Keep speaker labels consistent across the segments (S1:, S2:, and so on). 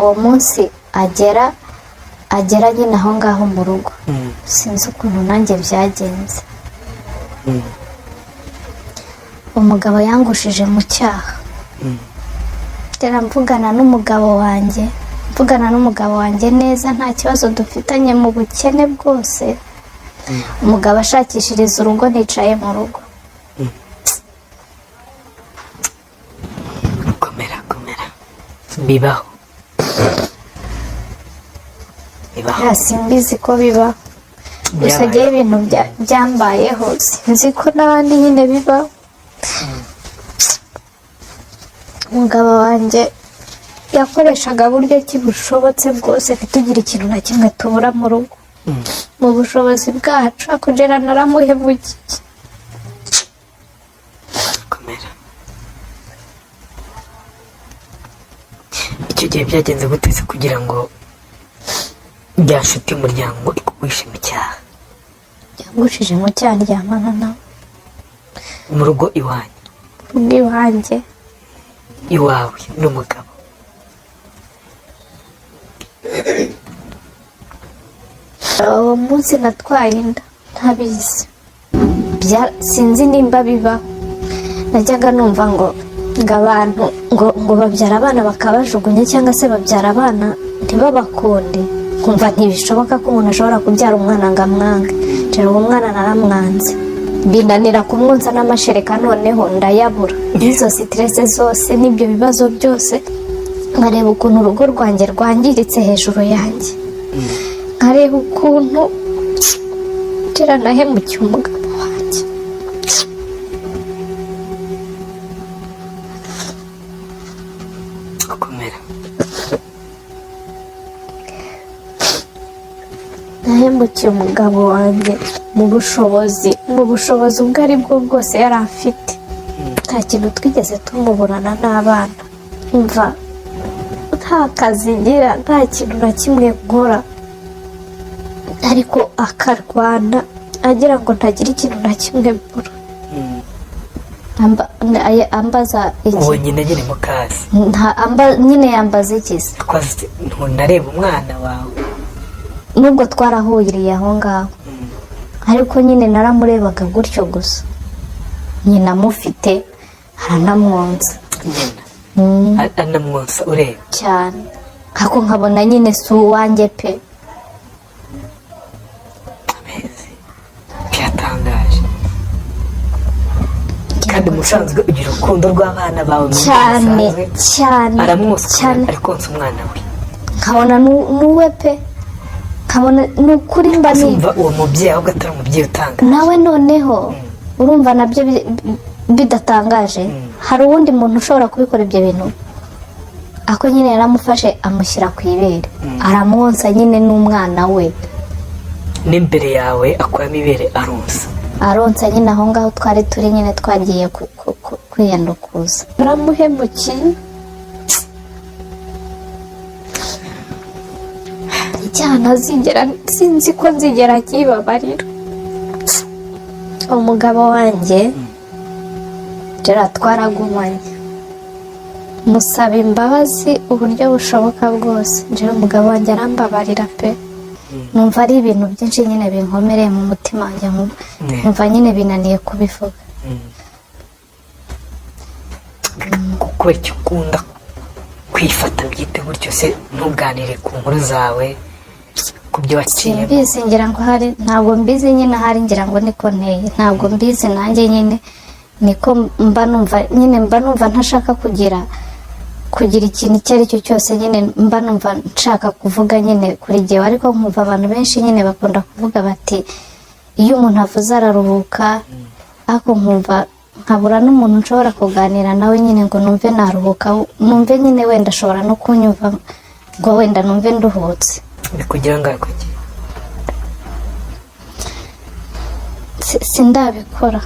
S1: Uwo munsi agera nyine aho ngaho mu rugo, sinzi ukuntu nanjye byagenze. Umugabo yangushije mu cyaha. Tera mvugana n'umugabo wanjye neza, nta kibazo dufitanye, mu bukene bwose. Umugabo ashakishiriza urugo, nicaye mu rugo.
S2: Komera, komera, bibaho, bibaho.
S1: Ya, simbizi ko biba gusa.
S2: Byabaye.
S1: Njyewe ibintu byambayeho, sinzi ko n'abandi nyine bibaho. Umugabo wanjye yakoreshaga buryo ki bushobotse bwose ntitugire ikintu na kimwe tubura mu rugo, mu bushobozi bwacu. Akugera naramuhemukiye.
S2: Komera. Icyo gihe byagenze gute se kugira ngo rya nshuti y'umuryango ikugwishe mu cyaha?
S1: Yangushije mu cyaha, ndyamana nawe.
S2: Mu rugo iwanyu?
S1: Rugo iwanjye.
S2: Iwawe n'umugabo?
S1: Uwo munsi natwaye inda ntabizi. Sinzi nimba bibaho. Najyaga numva ngo abantu ngo babyara abana bakabajugunya, cyangwa se babyara abana ntibabakunde, nkumva ntibishoboka ko umuntu ashobora kubyara umwana ngo amwange. Njyewe uwo mwana naramwanze, binanira kumwonsa n'amashereka, noneho ndayabura. N'izo stress zose n'ibyo bibazo byose, nkareba ukuntu urugo rwanjye rwangiritse hejuru yanjye, nkareba ukuntu kera nahemukiye umugabo wanjye.
S2: Komera.
S1: Nahemukiye umugabo wanjye mu bushobozi ubwo ari bwo bwose yari afite. Nta kintu twigeze tumuburana n'abana. Umva, nta kazi ngira, nta kintu na kimwe nkora, ariko akarwana agira ngo ntagira ikintu na kimwe mbura. Ambaza iki?
S2: Uwo nyina nyine mukazi.
S1: Nyine yambaza iki se?
S2: Twazi ntunareba umwana wawe?
S1: Nubwo twarahuriye aho ngaho, ariko nyine naramurebaga gutyo gusa. Nyina amufite, aranamwonsa.
S2: Nyina anamwonsa ureba?
S1: Cyane, ariko nkabona nyine si uwanjye pe.
S2: Amezi byatangaje. Kandi musanzwe ugira urukundo rw'abana bawe mu buryo
S1: Cyane.
S2: busanzwe.
S1: Cyane.
S2: Aramwonsa
S1: Cyane.
S2: ari konsa umwana we.
S1: Nkabona nuwe pe, nkabona ni ukuri mba ni
S2: Uzumva uwo mubyeyi ahubwo atari umubyeyi utanga.
S1: Nawe noneho urumva nabyo bidatangaje. Hari uwundi muntu ushobora kubikora ibyo bintu? Ako nyine yaramufashe amushyira ku ibere, aramwonsa nyine n'umwana we.
S2: N'imbere yawe akuramo ibere aronsa?
S1: Aronsa nyine aho ngaho twari turi nyine, twagiye kwiyandukuza. Baramuhemukiye. Icyaha ntazigera, sinzi ko nzigera kibabarira. Umugabo wanjye Gerard twaragumanye, musaba imbabazi uburyo bushoboka bwose. Njyewe umugabo wanjye arambabarira pe. Numva ari ibintu byinshi nyine binkomereye mu mutima wanjye, nkumva nyine binaniye kubivuga.
S2: Kuko icyo ukunda kwifata byite gutyo se, ntuganire ku nkuru zawe, ku byo waciyemo?
S1: Simbizi, ngira ngo hari, ntabwo mbizi nyine, ahari ngira ngo niko nteye, ntabwo mbizi nanjye nyine niko mba numva nyine, mba numva ntashaka kugira ikintu icyo ari cyo cyose nyine mba numva nshaka kuvuga nyine kuri jyewe. Ariko nkumva abantu benshi nyine bakunda kuvuga bati iyo umuntu avuze araruhuka, ariko nkumva nkabura n'umuntu nshobora kuganira nawe nyine ngo numve naruhuka, numve nyine wenda ashobora no kunyumva ngo wenda numve nduhutse.
S2: Bikugira ngaruka ki?
S1: Sindabikora.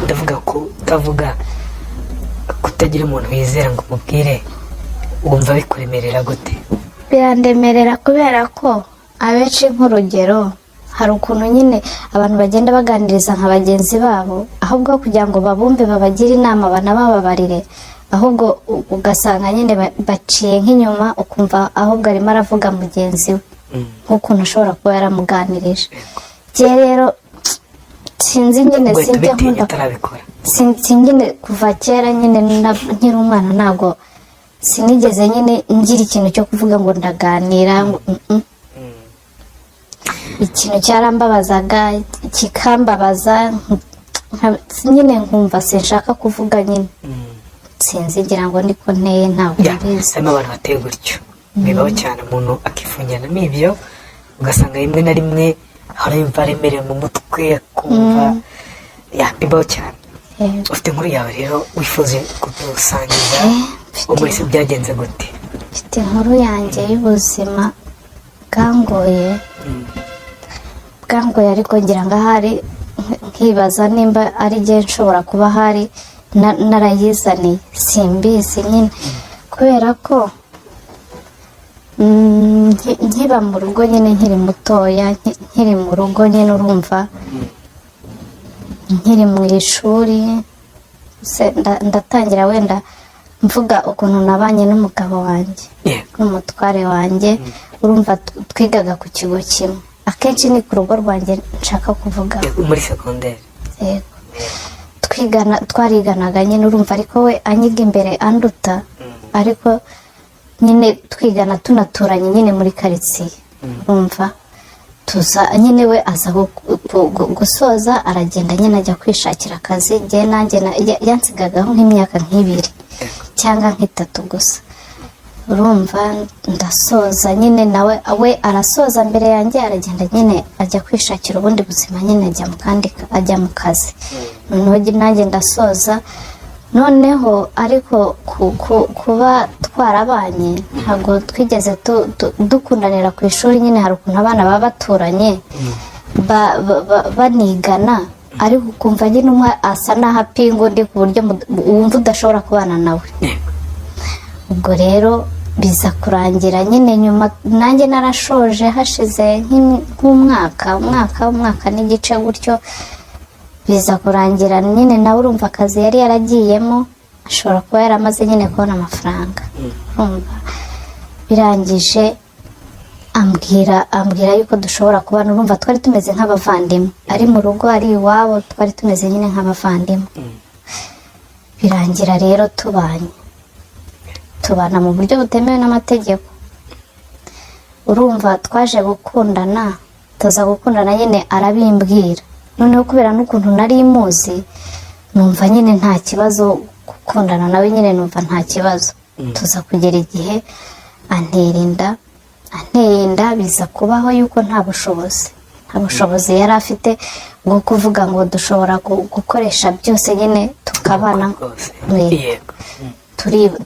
S2: Ndavuga ko utavuga, kutagira umuntu wizera ngo umubwire, wumva bikuremerera gute?
S1: Birandemerera kubera ko abenshi, nk'urugero, hari ukuntu nyine abantu bagenda baganiriza nka bagenzi babo, ahubwo kugira ngo babumve, babagire inama, banabababarire. Ahubwo ugasanga nyine baciye nk'inyuma, ukumva ahubwo arimo aravuga mugenzi we nk'ukuntu ashobora kuba yaramuganirije. Njye rero sinzi nyine,
S2: Ugahita
S1: sinjya
S2: ubitinya
S1: nkunda.
S2: utarabikora.
S1: Sinzi nyine, kuva kera nyine nkiri umwana ntabwo sinigeze nyine ngira ikintu cyo kuvuga ngo ndaganira ngo Ikintu cyarambabazaga, kikambabaza nyine nkumva sinshaka kuvuga nyine. Sinzi, ngira ngo niko nteye, ntabwo mbizi.
S2: Harimo abantu bateye gutyo, bibaho cyane, umuntu akifungiranamo ibyo, ugasanga rimwe na rimwe ahora yumva aremerewe mu mutwe, akumva ya bibaho cyane.
S1: Yego.
S2: Ufite inkuru yawe rero wifuza kudusangiza?
S1: Mfite.
S2: Muri se byagenze gute?
S1: Mfite inkuru yanjye y'ubuzima bwangoye, bwangoye, ariko ngira ngo ahari nkibaza nimba ari jye nshobora kuba ahari narayizaniye, simbizi nyine, kubera ko nkiba mu rugo nyine nkiri mutoya, nkiri mu rugo nyine, urumva nkiri mu ishuri se, ndatangira wenda mvuga ukuntu nabanye n'umugabo wanjye, n'umutware wanjye. Urumva twigaga ku kigo kimwe, akenshi ni ku rugo rwanjye nshaka kuvuga.
S2: Yego, muri segonderi.
S1: Yego, twigana, twariganaga nyine, urumva, ariko we anyiga imbere anduta, ariko nyine twigana tunaturanye nyine muri karitsiye. Urumva tuza nyine, we aza gusoza aragenda nyine ajya kwishakira akazi. Njye nanjye yansigagaho nk'imyaka nk'ibiri cyangwa nk'itatu gusa. Urumva ndasoza nyine, nawe we arasoza mbere yanjye, aragenda nyine ajya kwishakira ubundi buzima nyine, ajya mu kandi ajya mu kazi. Noneho nanjye ndasoza. Noneho ariko kuba twarabanye, ntabwo twigeze dukundanira ku ishuri nyine. Hari ukuntu abana baba baturanye banigana, ariko ukumva nyine umwe asa n'aho apinga undi ku buryo wumva udashobora kubana nawe. Ubwo rero biza kurangira nyine nyuma nanjye narashoje, hashize nk'umwaka, umwaka n'igice gutyo, biza kurangira nyine nawe urumva akazi yari yaragiyemo, ashobora kuba yaramaze nyine kubona amafaranga. Urumva birangije ambwira yuko dushobora kubana. Urumva twari tumeze nk'abavandimwe, ari mu rugo, ari iwabo, twari tumeze nyine nk'abavandimwe. Birangira rero tubanye, tubana mu buryo butemewe n'amategeko. Urumva twaje gukundana, tuza gukundana nyine, arabimbwira. Noneho kubera n'ukuntu nari muzi, numva nyine nta kibazo gukundana nawe nyine, numva nta kibazo. Tuza kugera igihe antera inda. Anteye inda, biza kubaho yuko nta bushobozi yari afite bwo kuvuga ngo dushobora gukoresha byose nyine tukabana.
S2: Rwose.
S1: Yego.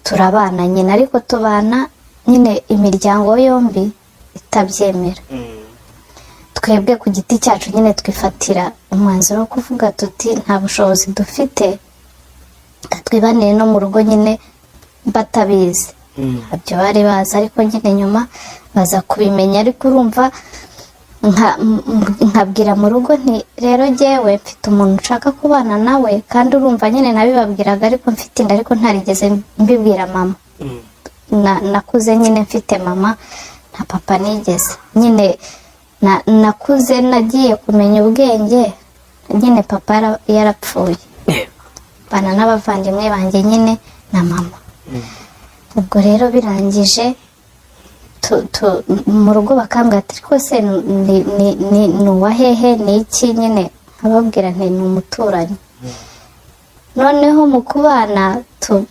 S1: Turabana nyine, ariko tubana nyine imiryango yombi itabyemera. Twebwe ku giti cyacu nyine twifatira umwanzuro wo kuvuga tuti nta bushobozi dufite, reka twibanire no mu rugo nyine batabizi. Ntabyo bari bazi, ariko nyine nyuma baza kubimenya. Ariko urumva nkabwira mu rugo nti rero jyewe mfite umuntu nshaka kubana nawe. Kandi urumva nyine nabibabwiraga ariko mfite inda, ariko ntarigeze mbibwira mama. Nakuze nyine mfite mama, nta papa nigeze nyine nakuze nagiye kumenya ubwenge nyine papa yarapfuye. Bana n'abavandimwe banjye nyine na mama. Ubwo rero birangije mu rugo bakambwira ati rwose ni uwa hehe, ni iki nyine? Nkababwira nti ni umuturanyi. Noneho mu kubana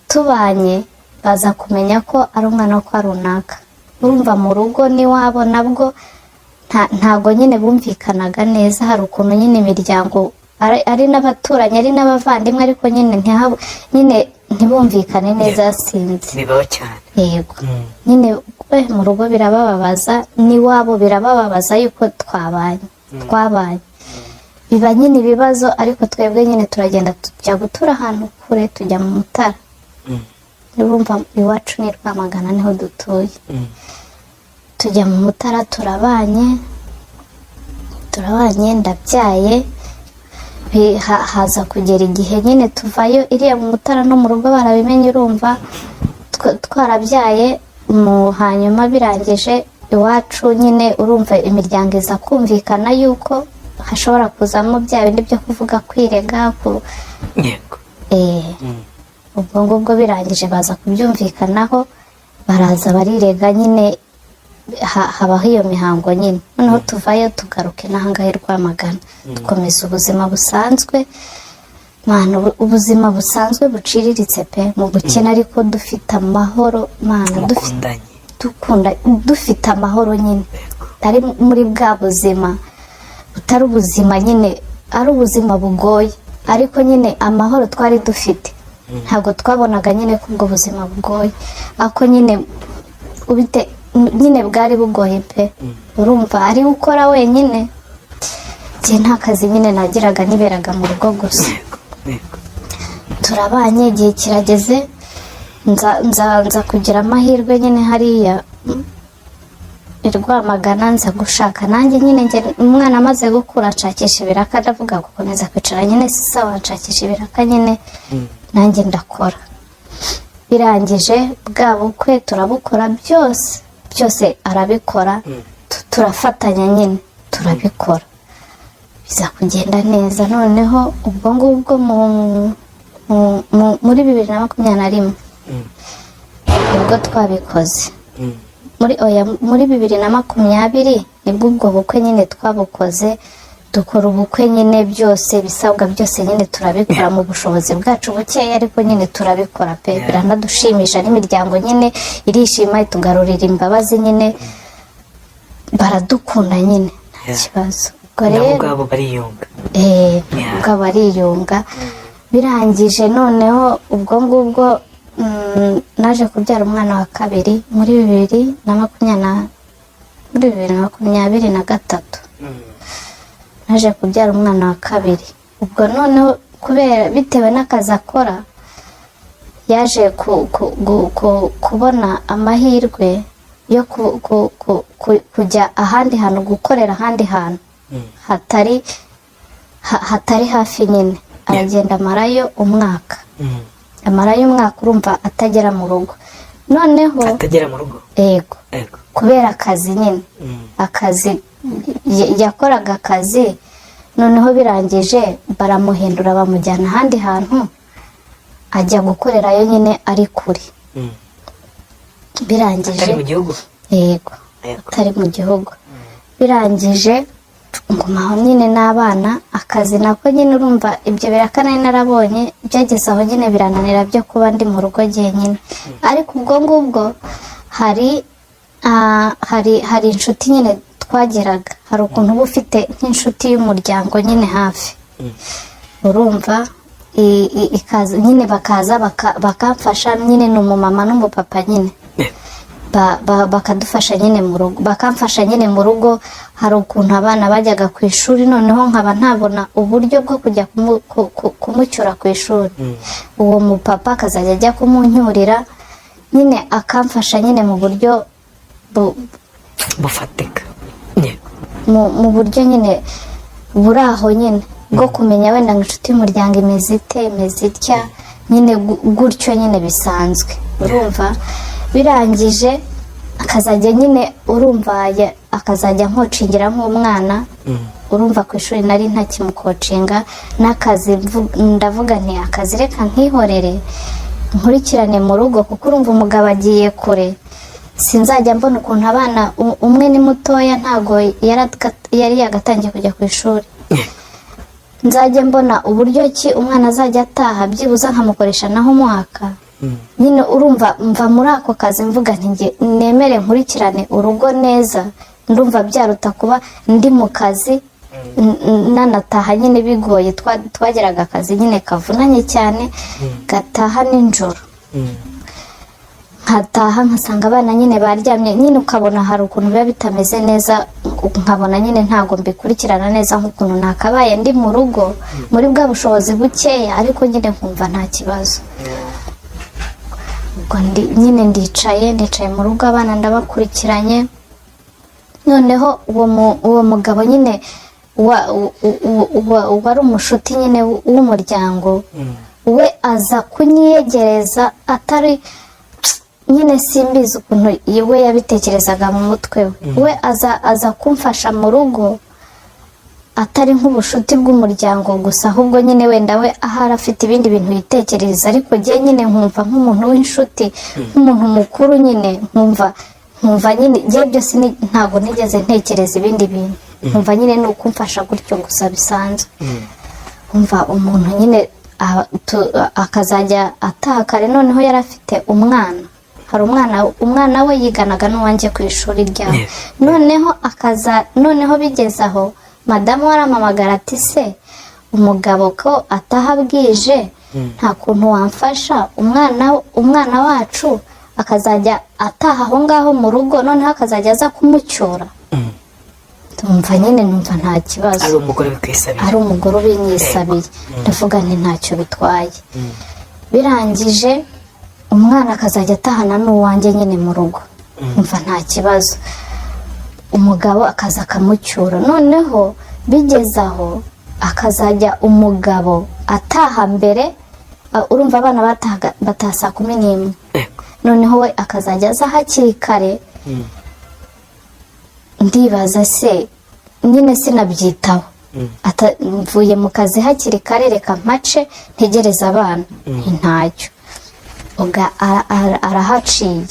S1: tubanye, baza kumenya ko ari umwana wo kwa runaka. Urumva mu rugo n'iwabo nabwo ntago nyine bumvikanaga neza. Hari ukuntu nyine imiryango ari n'abaturanyi, ari n'abavandimwe, ariko nyine nyine ntibumvikane neza, sinzi.
S2: Bibaho cyane.
S1: Yego. Nyine mu rugo birabababaza, n'iwabo birabababaza yuko twabanye, biba nyine ibibazo. Ariko twebwe nyine turagenda tujya gutura ahantu kure, tujya mu Mutara. Urumva iwacu ni Rwamagana, niho dutuye. Tujya mu Mutara, turabanye, turabanye, ndabyaye. Haza kugera igihe nyine tuvayo iriya mu Mutara, no mu rugo barabimenye, urumva twarabyaye mu hanyuma birangije iwacu nyine, urumva imiryango iza kumvikana yuko hashobora kuzamo bya bindi byo kuvuga kwirega ku Ubwo ngubwo birangije baza kubyumvikanaho, baraza barirega nyine, habaho iyo mihango nyine. Noneho tuvayo tugaruke n'ahangaha i Rwamagana, dukomeza ubuzima busanzwe. Mana, ubuzima busanzwe buciriritse pe, mu bukene, ariko dufite amahoro, Mana, dufite
S2: Mukundanye.
S1: Dukunda, dufite amahoro nyine, ari muri bwa buzima butari ubuzima nyine, ari ubuzima bugoye, ariko nyine amahoro twari dufite, ntabwo twabonaga nyine ko ubwo buzima bugoye, ariko nyine ubite nyine bwari bugoye pe. Urumva ari gukora wenyine, njye nta kazi nyine nagiraga, niberaga mu rugo gusa.
S2: yego yego
S1: Turabanye, igihe kirageze nza kugira amahirwe nyine hariya i Rwamagana, nza gushaka nanjye nyine. Njye umwana amaze gukura nshakisha ibiraka, ndavuga gukomeza kwicara nyine si sawa, nshakisha ibiraka nyine nanjye ndakora. Birangije bwa bukwe turabukora, byose byose arabikora, turafatanya nyine turabikora, biza kugenda neza. Noneho ubwo ngubwo muri 2021 nibwo twabikoze, muri, oya, muri 2020 nibwo ubwo bukwe nyine twabukoze. Dukora ubukwe nyine, byose ibisabwa byose nyine turabikora mu bushobozi bwacu bukeya, ariko nyine turabikora pe, biranadushimisha, n'imiryango nyine irishima, itugarurira imbabazi nyine, baradukunda nyine, nta kibazo. Ubwo
S2: Nabo
S1: rero
S2: ubwabo bariyunga.
S1: Ubwo bariyunga. Birangije noneho ubwo ngubwo, naje kubyara umwana wa kabiri muri bibiri na makumyabiri na muri 2023. Naje kubyara umwana wa kabiri. Ubwo noneho kubera bitewe n'akazi akora, yaje kubona amahirwe yo kujya ahandi hantu, gukorera ahandi hantu hatari hatari hafi nyine. Aragenda amarayo umwaka, amarayo umwaka, urumva atagera mu rugo noneho.
S2: Atagera mu rugo?
S1: Yego. Kubera akazi nyine, akazi yakoraga akazi. Noneho birangije baramuhindura, bamujyana ahandi hantu ajya gukorerayo nyine ari kure. Birangije
S2: Atari mu gihugu?
S1: Yego. Atari mu gihugu. Birangije ngumaho nyine n'abana, akazi nako nyine, urumva ibyo biraka nari narabonye byageze aho nyine birananira byo kuba ndi mu rugo jyenyine. Ariko ubwo ngubwo hari inshuti nyine twageraga, hari ukuntu uba ufite nk'inshuti y'umuryango nyine hafi, urumva ikaza nyine, bakaza bakamfasha nyine, ni umumama n'umupapa nyine, bakadufasha nyine mu rugo, bakamfasha nyine mu rugo. Hari ukuntu abana bajyaga ku ishuri, noneho nkaba ntabona uburyo bwo kujya kumucyura ku ishuri, uwo mupapa akazajya ajya kumuncyurira nyine, akamfasha nyine mu buryo
S2: Bufatika, yego.
S1: Mu buryo nyine buri aho nyine bwo kumenya wenda ngo inshuti y'umuryango imeze ite, imeze itya nyine, gutyo nyine bisanzwe. Urumva birangije akazajya nyine, urumva akazajya nkocingira nk'umwana. Urumva ku ishuri nari ntakimukocinga, n'akazi ndavuga nti akazi reka nkihorere, nkurikirane mu rugo, kuko urumva umugabo agiye kure, sinzajya mbona ukuntu abana, umwe ni mutoya, ntabwo yari yagatangiye kujya ku ishuri, nzajya mbona uburyo ki umwana azajya ataha, byibuze nkamukoresha naho umwaka nyine. Urumva mva muri ako kazi mvuga nti njye nemere nkurikirane urugo neza, ndumva byaruta kuba ndi mu kazi nanataha nyine bigoye. Twageraga akazi nyine kavunanye cyane, gataha nijoro, nkataha nkasanga abana nyine baryamye nyine, ukabona hari ukuntu biba bitameze neza, nkabona nyine ntabwo mbikurikirana neza nk'ukuntu nakabaye ndi mu rugo muri bwa bushobozi bukeya, ariko nyine nkumva nta kibazo. Ubwo nyine ndicaye mu rugo, abana ndabakurikiranye. Noneho uwo mugabo nyine wari umushuti nyine w'umuryango, we aza kunyiyegereza, atari nyine, simbizi ukuntu we yabitekerezaga mu mutwe we. We aza kumfasha mu rugo, atari nk'ubushuti bw'umuryango gusa, ahubwo nyine wenda we ahari afite ibindi bintu yitekereza, ariko njye nyine nkumva nk'umuntu w'inshuti, nk'umuntu mukuru nyine, nkumva nyine njye byose ntabwo nigeze ntekereza ibindi bintu, nkumva nyine ni ukumfasha gutyo gusa bisanzwe. Nkumva umuntu nyine akazajya ataha kare. Noneho yari afite umwana, hari umwana we yiganaga n'uwanjye ku ishuri ryabo. Noneho akaza, noneho bigeze aho madamu we arampamagara ati: "Se umugabo ko ataha bwije, nta kuntu wamfasha umwana wacu akazajya ataha aho ngaho mu rugo, noneho akazajya aza kumucyura?" Tumva nyine numva nta kibazo.
S2: Ari umugore wikwisabiye?
S1: Ari umugore ubinyisabiye. Ndavuga nti ntacyo bitwaye. Birangije umwana akazajya atahana n'uwanjye nyine mu rugo, umva nta kibazo, umugabo akaza akamucyura. Noneho bigeze aho akazajya umugabo ataha mbere, urumva abana batahaga bataha saa 11, noneho we akazajya aza hakiri kare. Ndibaza se nyine, sinabyitaho. Mvuye mu kazi hakiri kare, reka mpace ntegereze abana. Nti ntacyo. Ubwo arahaciye,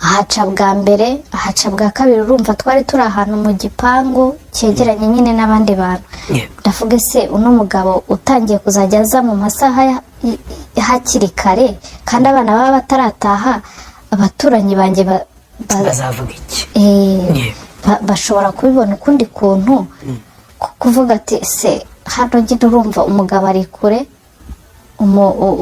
S1: ahaca bwa mbere, ahaca bwa kabiri. Urumva twari turi ahantu mu gipangu cyegeranye nyine n'abandi bantu. Ndavuga: se uno mugabo utangiye kuzajya aza mu masaha hakiri kare kandi abana baba batarataha, abaturanyi banjye
S2: bazavuga iki?
S1: Bashobora kubibona ukundi kuntu, kuvuga ati: se hano nyine urumva umugabo ari kure,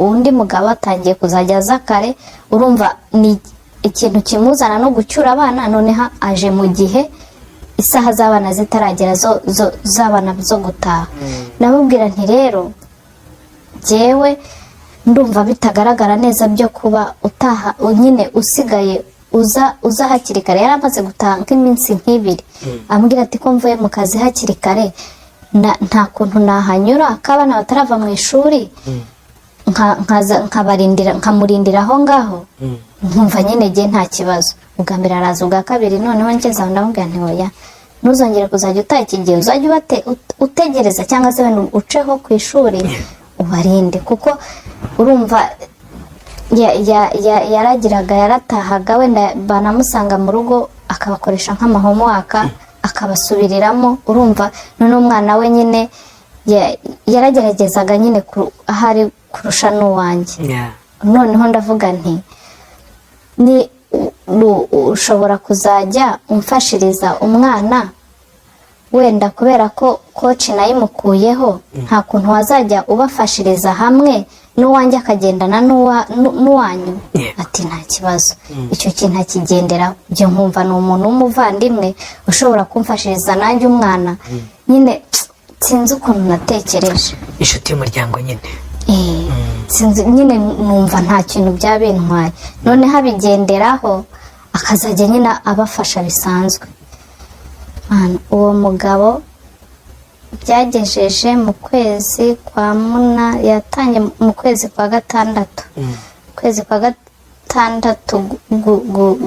S1: undi mugabo atangiye kuzajya aza kare, urumva ni ikintu kimuzana no gucyura abana, noneho aje mu gihe isaha z'abana zitaragera z'abana zo gutaha." Namubwira nti: "Rero jyewe ndumva bitagaragara neza byo kuba utaha nyine usigaye uza hakiri kare." Yari amaze gutaha nk'iminsi nk'ibiri. Ambwira ati: "Ko mvuye mu kazi hakiri kare, nta kuntu nahanyura ko abana batarava mu ishuri, nkabarindira, nkamurindira aho ngaho?" Nkumva nyine jye nta kibazo. Ubwa mbere araza, ubwa kabiri noneho ngeze aho ndamubwira nti: "Oya, ntuzongere kuzajya utaha iki gihe, uzajya utegereza cyangwa se wenda uceho ku ishuri ubarinde." Kuko urumva yaragiraga, yaratahaga, wenda banamusanga mu rugo akabakoresha nk'amahomework, akabasubiriramo. Urumva noneho umwana we nyine yarageragezaga nyine ahari kurusha n'uwanjye. Noneho ndavuga nti: ni ushobora kuzajya umfashiriza umwana, wenda kubera ko coach nayimukuyeho, nta kuntu wazajya ubafashiriza hamwe n'uwanjye akagendana n'uwanyu?" Ati: "Nta kibazo." Icyo kintu akigenderaho. Ibyo nkumva ni umuntu w'umuvandimwe ushobora kumfashiriza nanjye umwana nyine, sinzi ukuntu natekereje.
S2: Inshuti y'umuryango nyine.
S1: Sinzi nyine, numva nta kintu byaba bintwaye. Noneho abigenderaho, akazajya nyine abafasha bisanzwe. Man, uwo mugabo byagejeje mu kwezi kwa yatangiye mu kwezi kwa gatandatu, ukwezi kwa gatandatu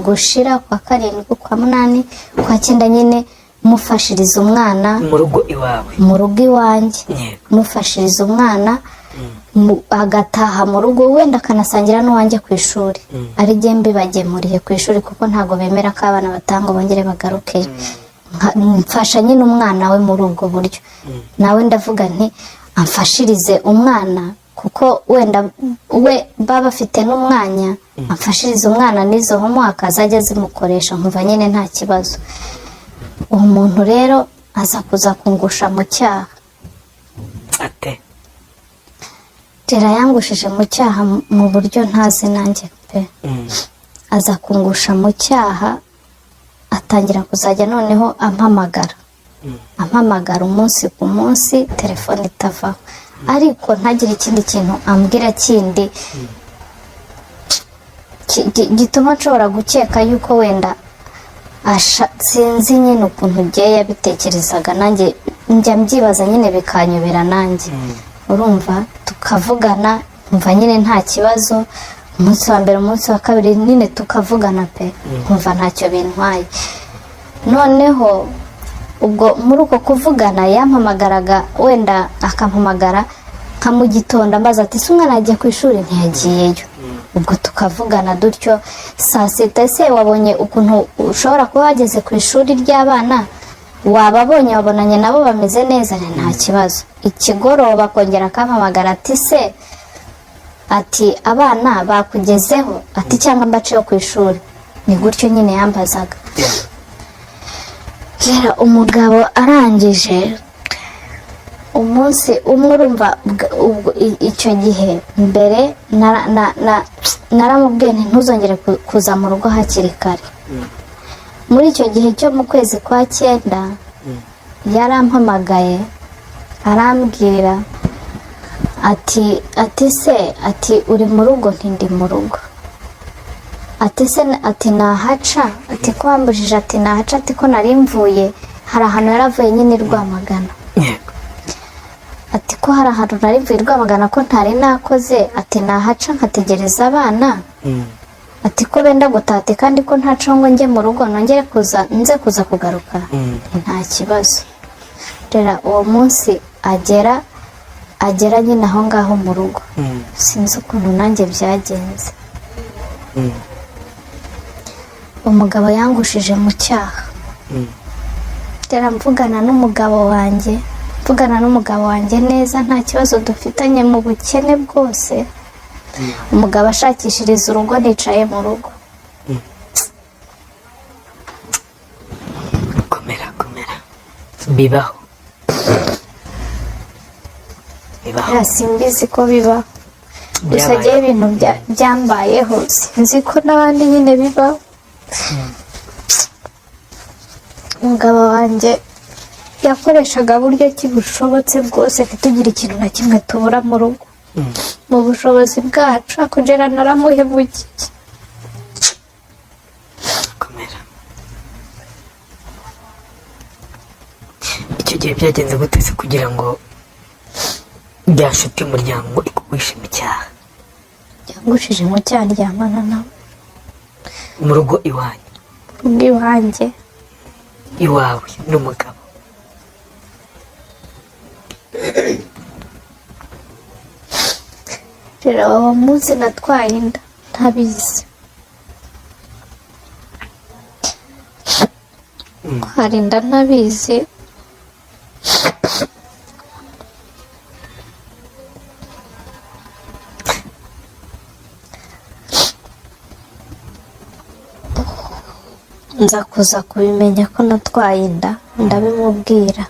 S1: gushira, kwa karindwi, kwa munani, kwa cyenda, nyine mufashiriza umwana.
S2: Mu rugo iwawe?
S1: Mu rugo iwanjye. Mufashiriza umwana, agataha mu rugo, wenda akanasangira n'uwanjye ku ishuri, ari jye mbibagemuriye ku ishuri, kuko ntabwo bemera ko abana batanga bongere bagarukeyo. Mfasha nyine umwana we muri ubwo buryo. Nawe ndavuga nti amfashirize umwana, kuko wenda we baba bafite n'umwanya, amfashirize umwana n'izo homework azajya zimukoresha. Nkumva nyine nta kibazo. Uwo muntu rero aza kuza kungusha mu cyaha.
S2: Ate?
S1: Tera yangushije mu cyaha mu buryo ntazi nanjye pe. Aza kungusha mu cyaha, atangira kuzajya noneho ampamagara, ampamagara umunsi ku munsi, telefone itavaho, ariko ntagire ikindi kintu ambwira kindi gituma nshobora gukeka yuko wenda Sinzi nyine ukuntu ugiye yabitekerezaga, nanjye njya mbyibaza nyine bikanyobera nanjye. Urumva tukavugana, nkumva nyine nta kibazo. Umunsi wa mbere, umunsi wa kabiri, nyine tukavugana pe, nkumva ntacyo bintwaye. Noneho ubwo muri uko kuvugana yampamagaraga, wenda akampamagara nka mu gitondo ambaza ati: "Se umwana yagiye ku ishuri?" Ntiyagiyeyo. Ubwo tukavugana dutyo. Saa sita: "Ese wabonye ukuntu ushobora kuba wageze ku ishuri ry'abana? Wababonye? Wabonanye nabo? Bameze neza?" Nti: "Nta kibazo." Ikigoroba akongera akampamagara ati: "Se," ati, "abana bakugezeho?" ati, "cyangwa mbaceho ku ishuri?" Ni gutyo nyine yambazaga. Kera umugabo arangije umunsi umwe, urumva ubwo icyo gihe mbere naramubwiye nti: "Ntuzongere kuza mu rugo hakiri kare." Muri icyo gihe cyo mu kwezi kwa cyenda yarampamagaye, arambwira ati: "Se," ati, "uri mu rugo?" Nti: "Ndi mu rugo." Ati: "Se," ati, "nahaca?" Ati: "Ko wambujije?" Ati: "Nahaca?" Ati: "Ko nari mvuye hari ahantu." Yaravuye nyine i Rwamagana. Ati: "Ko hari ahantu nari mvuye i Rwamagana, ko ntari nakoze," ati, "nahaca nkategereza abana?" Ati: "Ko benda gutaha," ati, "kandi ko ntaco ngo njye mu rugo nongere kuza nze kuza kugaruka." Nta kibazo. Rero uwo munsi agera nyine aho ngaho mu rugo, sinzi ukuntu nanjye byagenze, umugabo yangushije mu cyaha. Rero mvugana n'umugabo wanjye neza, nta kibazo dufitanye, mu bukene bwose, umugabo ashakishiriza urugo, nicaye mu rugo.
S2: Komera, komera, bibaho, bibaho.
S1: Ya, simbizi ko bibaho gusa.
S2: Byabaye.
S1: Njyewe ibintu byambayeho, sinzi ko n'abandi nyine bibaho. Umugabo wanjye yakoreshaga buryo ki bushobotse bwose ntitugire ikintu na kimwe tubura mu rugo, mu bushobozi bwacu, akongera naramuhemukiye.
S2: Komera. Icyo gihe byagenze gute se kugira ngo bya nshuti y'umuryango ikugwishe mu cyaha?
S1: Yangushije mu cyaha ndyamana nawe.
S2: Mu rugo iwanyu?
S1: Mu rugo iwanjye.
S2: Iwawe n'umugabo?
S1: Rero uwo munsi natwaye inda ntabizi. Hari inda ntabizi. Nza kuza kubimenya ko natwaye inda, ndabimubwira.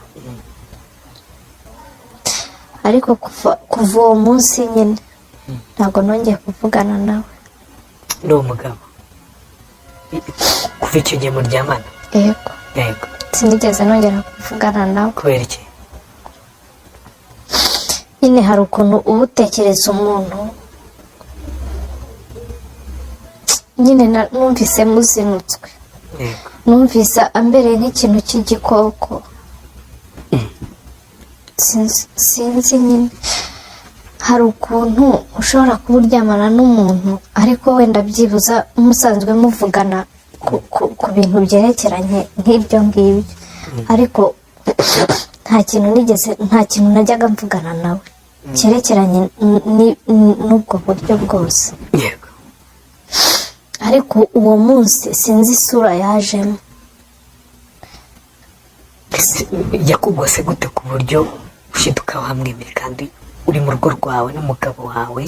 S1: Ariko kuva uwo munsi nyine ntabwo nongeye kuvugana nawe.
S2: N'uwo mugabo kuva icyo gihe muryamana?
S1: Yego.
S2: Yego.
S1: Sinigeze nongera kuvugana nawe.
S2: Kubera iki?
S1: Nyine hari ukuntu uba utekereza umuntu nyine, numvise muzinutswe. Numvise ambereye nk'ikintu cy'igikoko. Sinzi nyine, hari ukuntu ushobora kuba uryamana n'umuntu, ariko wenda byibuza musanzwe muvugana ku bintu byerekeranye nk'ibyo ngibyo, ariko nta kintu nigeze, nta kintu najyaga mvugana nawe cyerekeranye n'ubwo buryo bwose. Ariko uwo munsi sinzi isura yajemo.
S2: Yakugose gute ku buryo ushiduka wamwemeye kandi uri mu rugo rwawe n'umugabo wawe?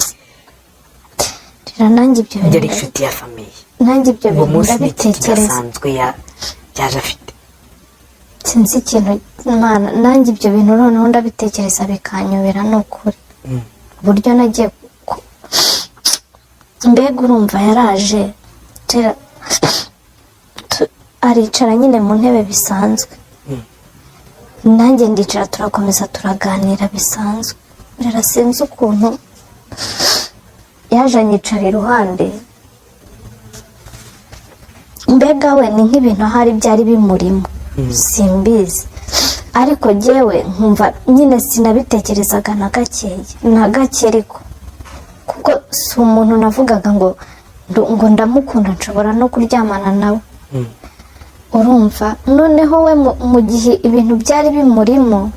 S1: Rero nanjye ibyo
S2: Yari
S1: bintu
S2: inshuti ya famille.
S1: Nanjye ibyo
S2: Uwo
S1: bintu
S2: munsi ni iki
S1: ndabitekereza.
S2: kidasanzwe yaje afite?
S1: Sinzi ikintu, Imana, nanjye ibyo bintu noneho ndabitekereza bikanyobera, ni ukuri. Uburyo nagiye mbega urumva yaraje, aricara nyine mu ntebe bisanzwe, nanjye ndicara, turakomeza turaganira bisanzwe. Rero sinzi ukuntu yaje anyicara iruhande, mbega. Mbega we ni nk'ibintu ahari byari bimurimo, simbizi, ariko jyewe nkumva nyine sinabitekerezaga na gakeya na gake, ariko kuko si umuntu navugaga ngo ndamukunda, nshobora no kuryamana nawe. Urumva, noneho we mu gihe ibintu byari bimurimo,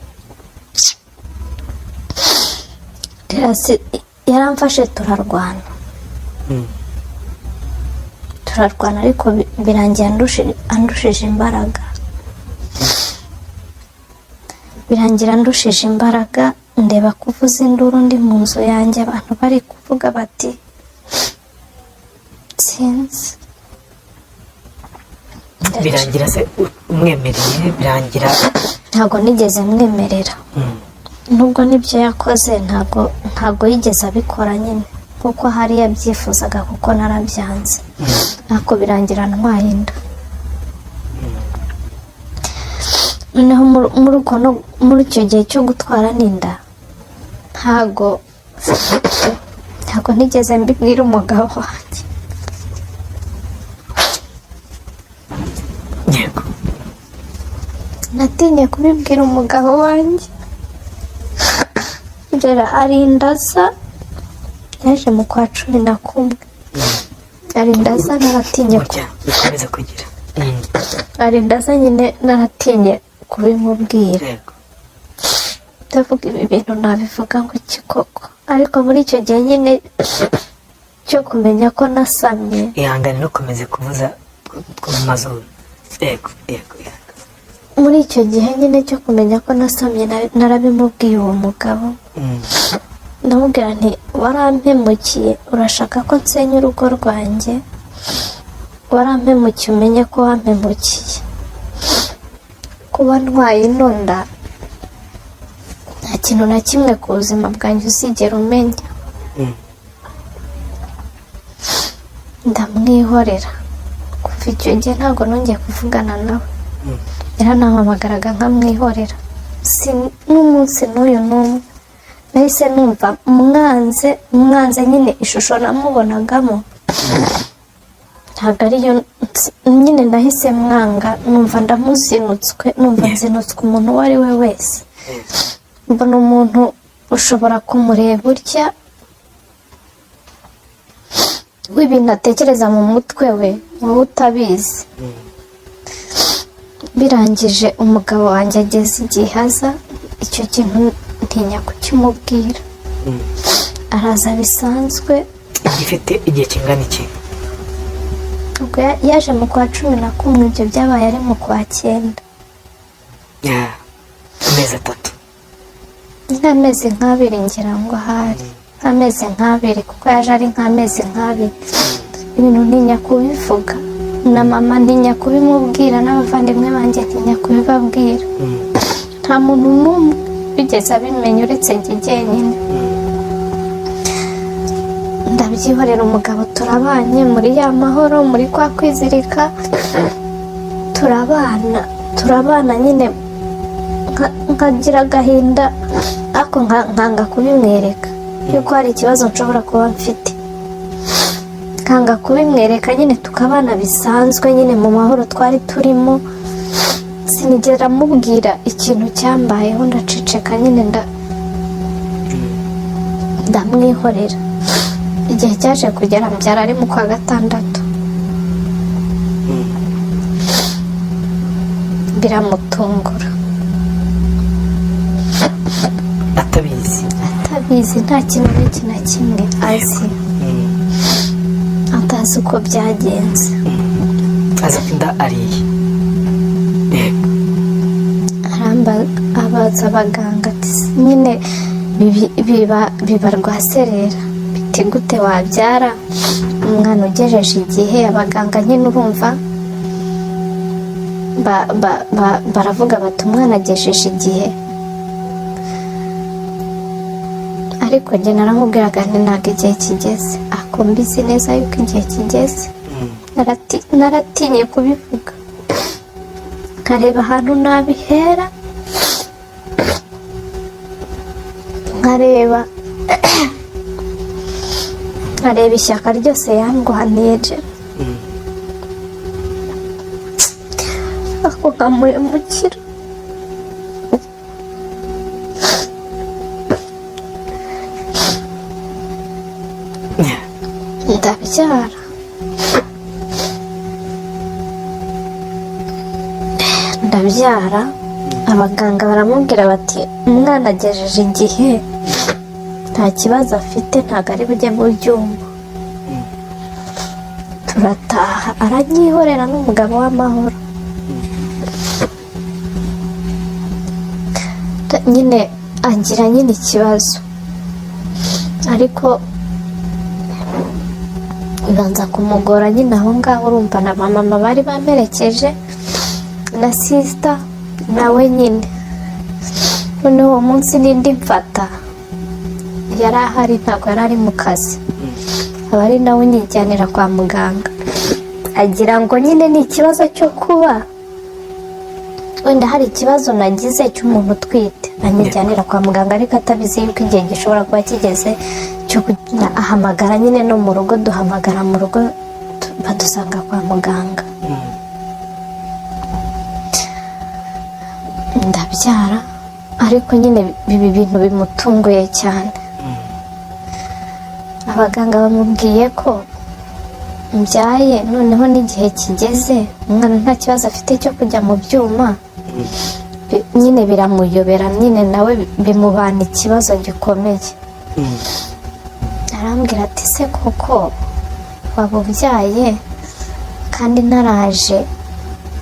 S1: yaramfashe turarwana. Turarwana, ariko birangiye andushije imbaraga. Birangira andushije imbaraga. Ndeba kuvuza induru ndi mu nzu yanjye, abantu bari kuvuga bati sinzi.
S2: Birangira se umwemereye? Birangira?
S1: Ntabwo nigeze mwemerera. Nubwo n'ibyo yakoze ntabwo yigeze abikora nyine kuko hari yabyifuzaga, kuko narabyanze, ariko birangira ntwaye inda. Noneho muri icyo gihe cyo gutwara n'inda, ntabwo nigeze mbibwira umugabo wanjye.
S2: Yego.
S1: Natinye kubibwira umugabo wanjye. Ngera arinda aza, yaje mu kwa 11, arinda aza naratinye
S2: Gutya bikomeza kugira.
S1: Arinda aza nyine naratinye kubimubwira.
S2: Yego.
S1: Ndavuga ibi bintu nabivuga ngo iki koko? Ariko muri icyo gihe nyine cyo kumenya ko nasamye,
S2: Ihangane, ntukomeze kuvuza two mu mazuru. Yego, yego, yego.
S1: Muri icyo gihe nyine cyo kumenya ko nasamye, narabimubwiye uwo mugabo. Ndamubwira nti: "Warampemukiye, urashaka ko nsenya urugo rwanjye. Warampemukiye, umenye ko wampemukiye. Kuba ntwaye ino nda, nta kintu na kimwe ku buzima bwanjye uzigera umenya." Ndamwihorera. Kuva icyo gihe ntabwo nongeye kuvugana nawe. Yaranampamagaraga nkamwihorera. Si n'umunsi n'uyu n'umwe nahise numva mwanze, mwanze nyine. Ishusho namubonagamo ntabwo ariyo nyine. Nahise mwanga, numva ndamuzinutswe, numva nzinutswe umuntu uwo ari we wese. Mbona umuntu ushobora kumureba utya, w'ibintu atekereza mu mutwe we, wowe utabizi. Birangije umugabo wanjye ageze igihe aza, icyo kintu ntinya kukimubwira. Araza bisanzwe.
S2: Gifite igihe kingana iki?
S1: Ubwo yaje mu kwa 11, ibyo byabaye ari mu kwa 9.
S2: Yeah. Amezi 3.
S1: Nk'amezi nk'abiri ngira ngo ahari nk'amezi nk'abiri, kuko yaje ari nk'amezi nk'abiri. Ibintu ntinya kubivuga, na mama ntinya kubimubwira, n'abavandimwe banjye ntinya kubibabwira. Nta muntu n'umwe wigeze abimenya uretse njye jyenyine. Ndabyihorera. Umugabo turabanye muri ya mahoro, muri kwa kwizirika, turabana, turabana nyine, nkagira agahinda, ariko nkanga kubimwereka yuko hari ikibazo nshobora kuba mfite, nkanga kubimwereka nyine, tukabana bisanzwe nyine mu mahoro twari turimo. Sinigera mubwira ikintu cyambayeho, ndaceceka nyine, ndamwihorera. Igihe cyaje kugera mbyara ari mu kwa 6. Biramutungura.
S2: Atabizi?
S1: Atabizi, nta kintu n'iki na kimwe azi. Atazi uko byagenze.
S2: Azi ko inda ariye. Yego.
S1: Abaza abaganga ati: "Nyine biba rwaserera biti gute wabyara umwana ugejeje igihe?" Abaganga nyine urumva baravuga bati: "Umwana agejeje igihe." Ariko njye naramubwiraga nti: "Ntabwo igihe kigeze." Ako mbizi neza yuko igihe kigeze. Naratinye kubivuga, nkareba ahantu nabihera, nkareba ishyaka ryose yangwaniye je. Ako nkamuhemukira. Ndabyara, ndabyara, abaganga baramubwira bati umwana agejeje igihe, nta kibazo afite, ntabwo ari bujye mu byuma. Turataha, aranyihorera n'umugabo w'amahoro nyine, agira nyine ikibazo, ariko bibanza kumugora nyine aho ngaho. Urumva na ba mama bari bamperekeje na sister nawe nyine. Noneho uwo munsi n'indi mfata yari ahari, ntabwo yari ari mu kazi, aba ari nawe unyijyanira kwa muganga, agira ngo nyine ni ikibazo cyo kuba wenda hari ikibazo nagize cy'umuntu utwite, anyijyanira kwa muganga, ariko atabizi yuko igihe gishobora kuba kigeze cyo kujya. Ahamagara nyine no mu rugo, duhamagara mu rugo, badusanga kwa muganga. Ndabyara, ariko nyine biba ibintu bimutunguye cyane. Abaganga bamubwiye ko mbyaye, noneho n'igihe kigeze, umwana nta kibazo afite cyo kujya mu byuma. Nyine biramuyobera nyine, nawe bimubana ikibazo gikomeye. Arambwira ati: "Se koko waba ubyaye kandi naraje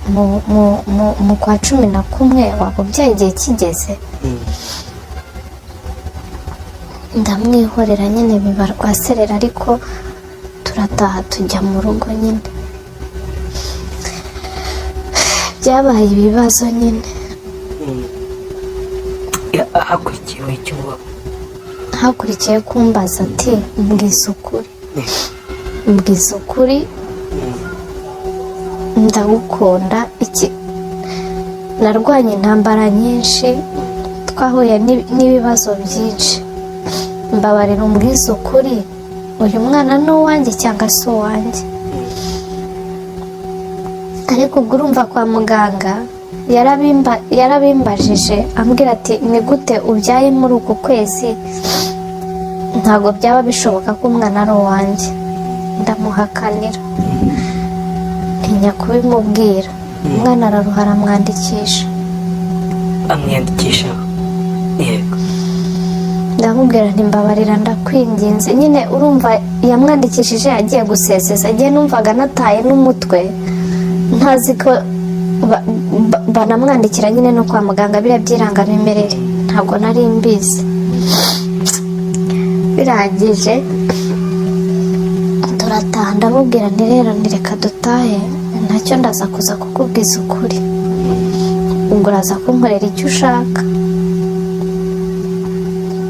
S1: mu kwa 11, waba ubyaye igihe kigeze?" Ndamwihorera nyine, biba rwaserera, ariko turataha tujya mu rugo. Nyine byabaye ibibazo nyine.
S2: Hakurikiyeho icyo?
S1: Hakurikiye kumbaza ati: "Mbwiza ukuri, mbwiza ukuri, ndagukunda." Iki, narwanye intambara nyinshi, twahuye n'ibibazo byinshi, mbabarira umbwize ukuri, uyu mwana ni uwanjye cyangwa si uwanjye? Ariko ubwo urumva kwa muganga yarabimbajije, ambwira ati: "Ni gute ubyaye muri uku kwezi? Ntabwo byaba bishoboka ko umwana ari uwanjye." Ndamuhakanira, ntinya kubimubwira. Umwana araruha, aramwandikisha.
S2: Amwiyandikishaho, yego.
S1: Ndamubwira nti: "Mbabarira, ndakwinginze." Nyine urumva yamwandikishije agiye gusezeza, agiye, numvaga nataye n'umutwe, ntazi ko banamwandikira nyine no kwa muganga biriya by'irangamimerere, ntabwo nari mbizi. Birangije turataha, ndamubwira nti: "Rero ntireka dutahe, ntacyo ndaza kuza kukubwiza ukuri, ubwo uraza kunkorera icyo ushaka."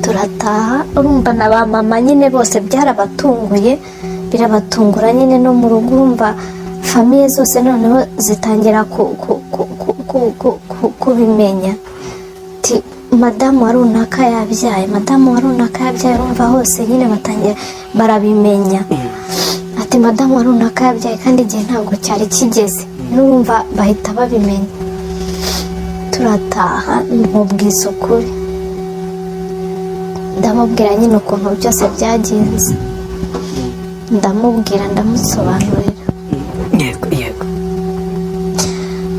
S1: Turataha, urumva na ba mama nyine bose byarabatunguye, birabatungura nyine no mu rugo. Urumva famille zose noneho zitangira kubimenya, ati: "Madamu wa runaka yabyaye, madamu wa runaka yabyaye." Urumva hose nyine batangira barabimenya, ati: "Madamu wa runaka yabyaye kandi igihe ntabwo cyari kigeze." N'urumva bahita babimenya. Turataha, mubwiza ukuri, ndamubwira nyine ukuntu byose byagenze, ndamubwira, ndamusobanurira.
S2: yego yego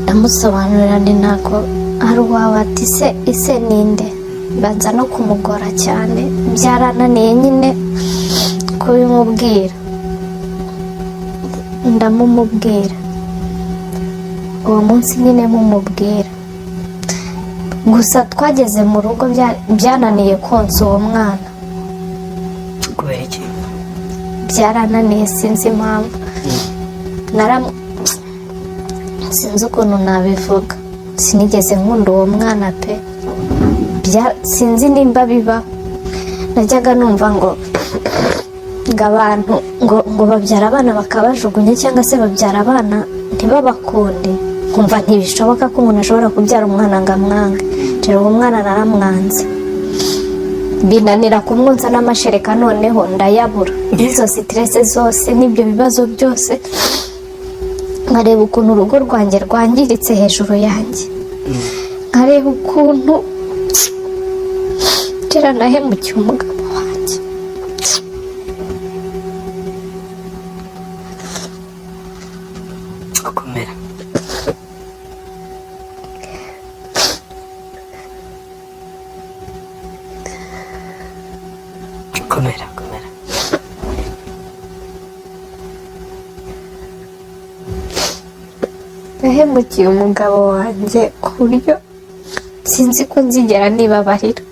S1: Ndamusobanurira ni ntabwo ari uwawe. Ati: "Se ise ninde?" Mbanza no kumugora cyane, byarananiye nyine kubimubwira. Ndamumubwira uwo munsi nyine, mumubwira gusa twageze mu rugo, byananiye konsa uwo mwana.
S2: Kubera iki?
S1: Byarananiye, sinzi impamvu. Sinzi ukuntu nabivuga, sinigeze nkunda uwo mwana pe. Sinzi nimba bibaho, najyaga numva ngo abantu ngo babyara abana bakabajugunya, cyangwa se babyara abana ntibabakunde, nkumva ntibishoboka ko umuntu ashobora kubyara umwana ngo amwange. Rero uwo mwana naramwanze, binanira kumwonsa n'amashereka, noneho ndayabura. N'izo stress zose n'ibyo bibazo byose Nkareba ukuntu urugo rwanjye rwangiritse hejuru yanjye, nkareba ukuntu kera nahemukiye umugabo wanjye.
S2: Komera. Komera, komera.
S1: Nahemukiye umugabo wanjye ku buryo sinzi ko nzigera nibabarira.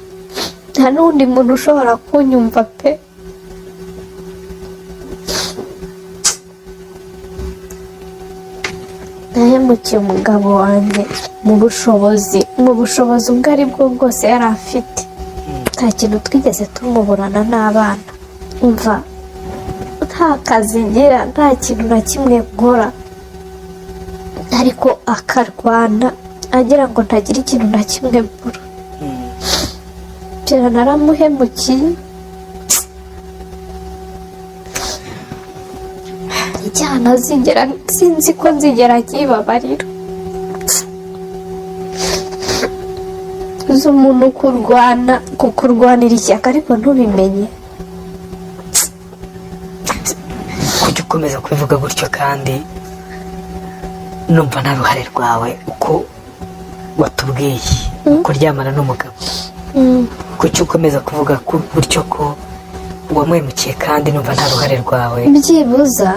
S1: Nta n'undi muntu ushobora kunyumva pe. Nahemukiye umugabo wanjye mu bushobozi ubwo ari bwo bwose yari afite. Nta kintu twigeze tumuburana n'abana. Umva, nta kazi ngira, nta kintu na kimwe nkora, ariko akarwana agira ngo ntagira ikintu na kimwe mbura. Kera naramuhemukiye. Icyaha ntazigera, sinzi ko nzigera nkibabarira. Uzi umuntu kurwana, kukurwanira ishyaka ariko ntubimenye.
S2: Kujya ukomeza kubivuga gutyo kandi numva nta ruhare rwawe, uko watubwiye kuryamana n'umugabo, kuki ukomeza kuvuga gutyo ko wamwemukiye kandi numva nta ruhare rwawe?
S1: Byibuza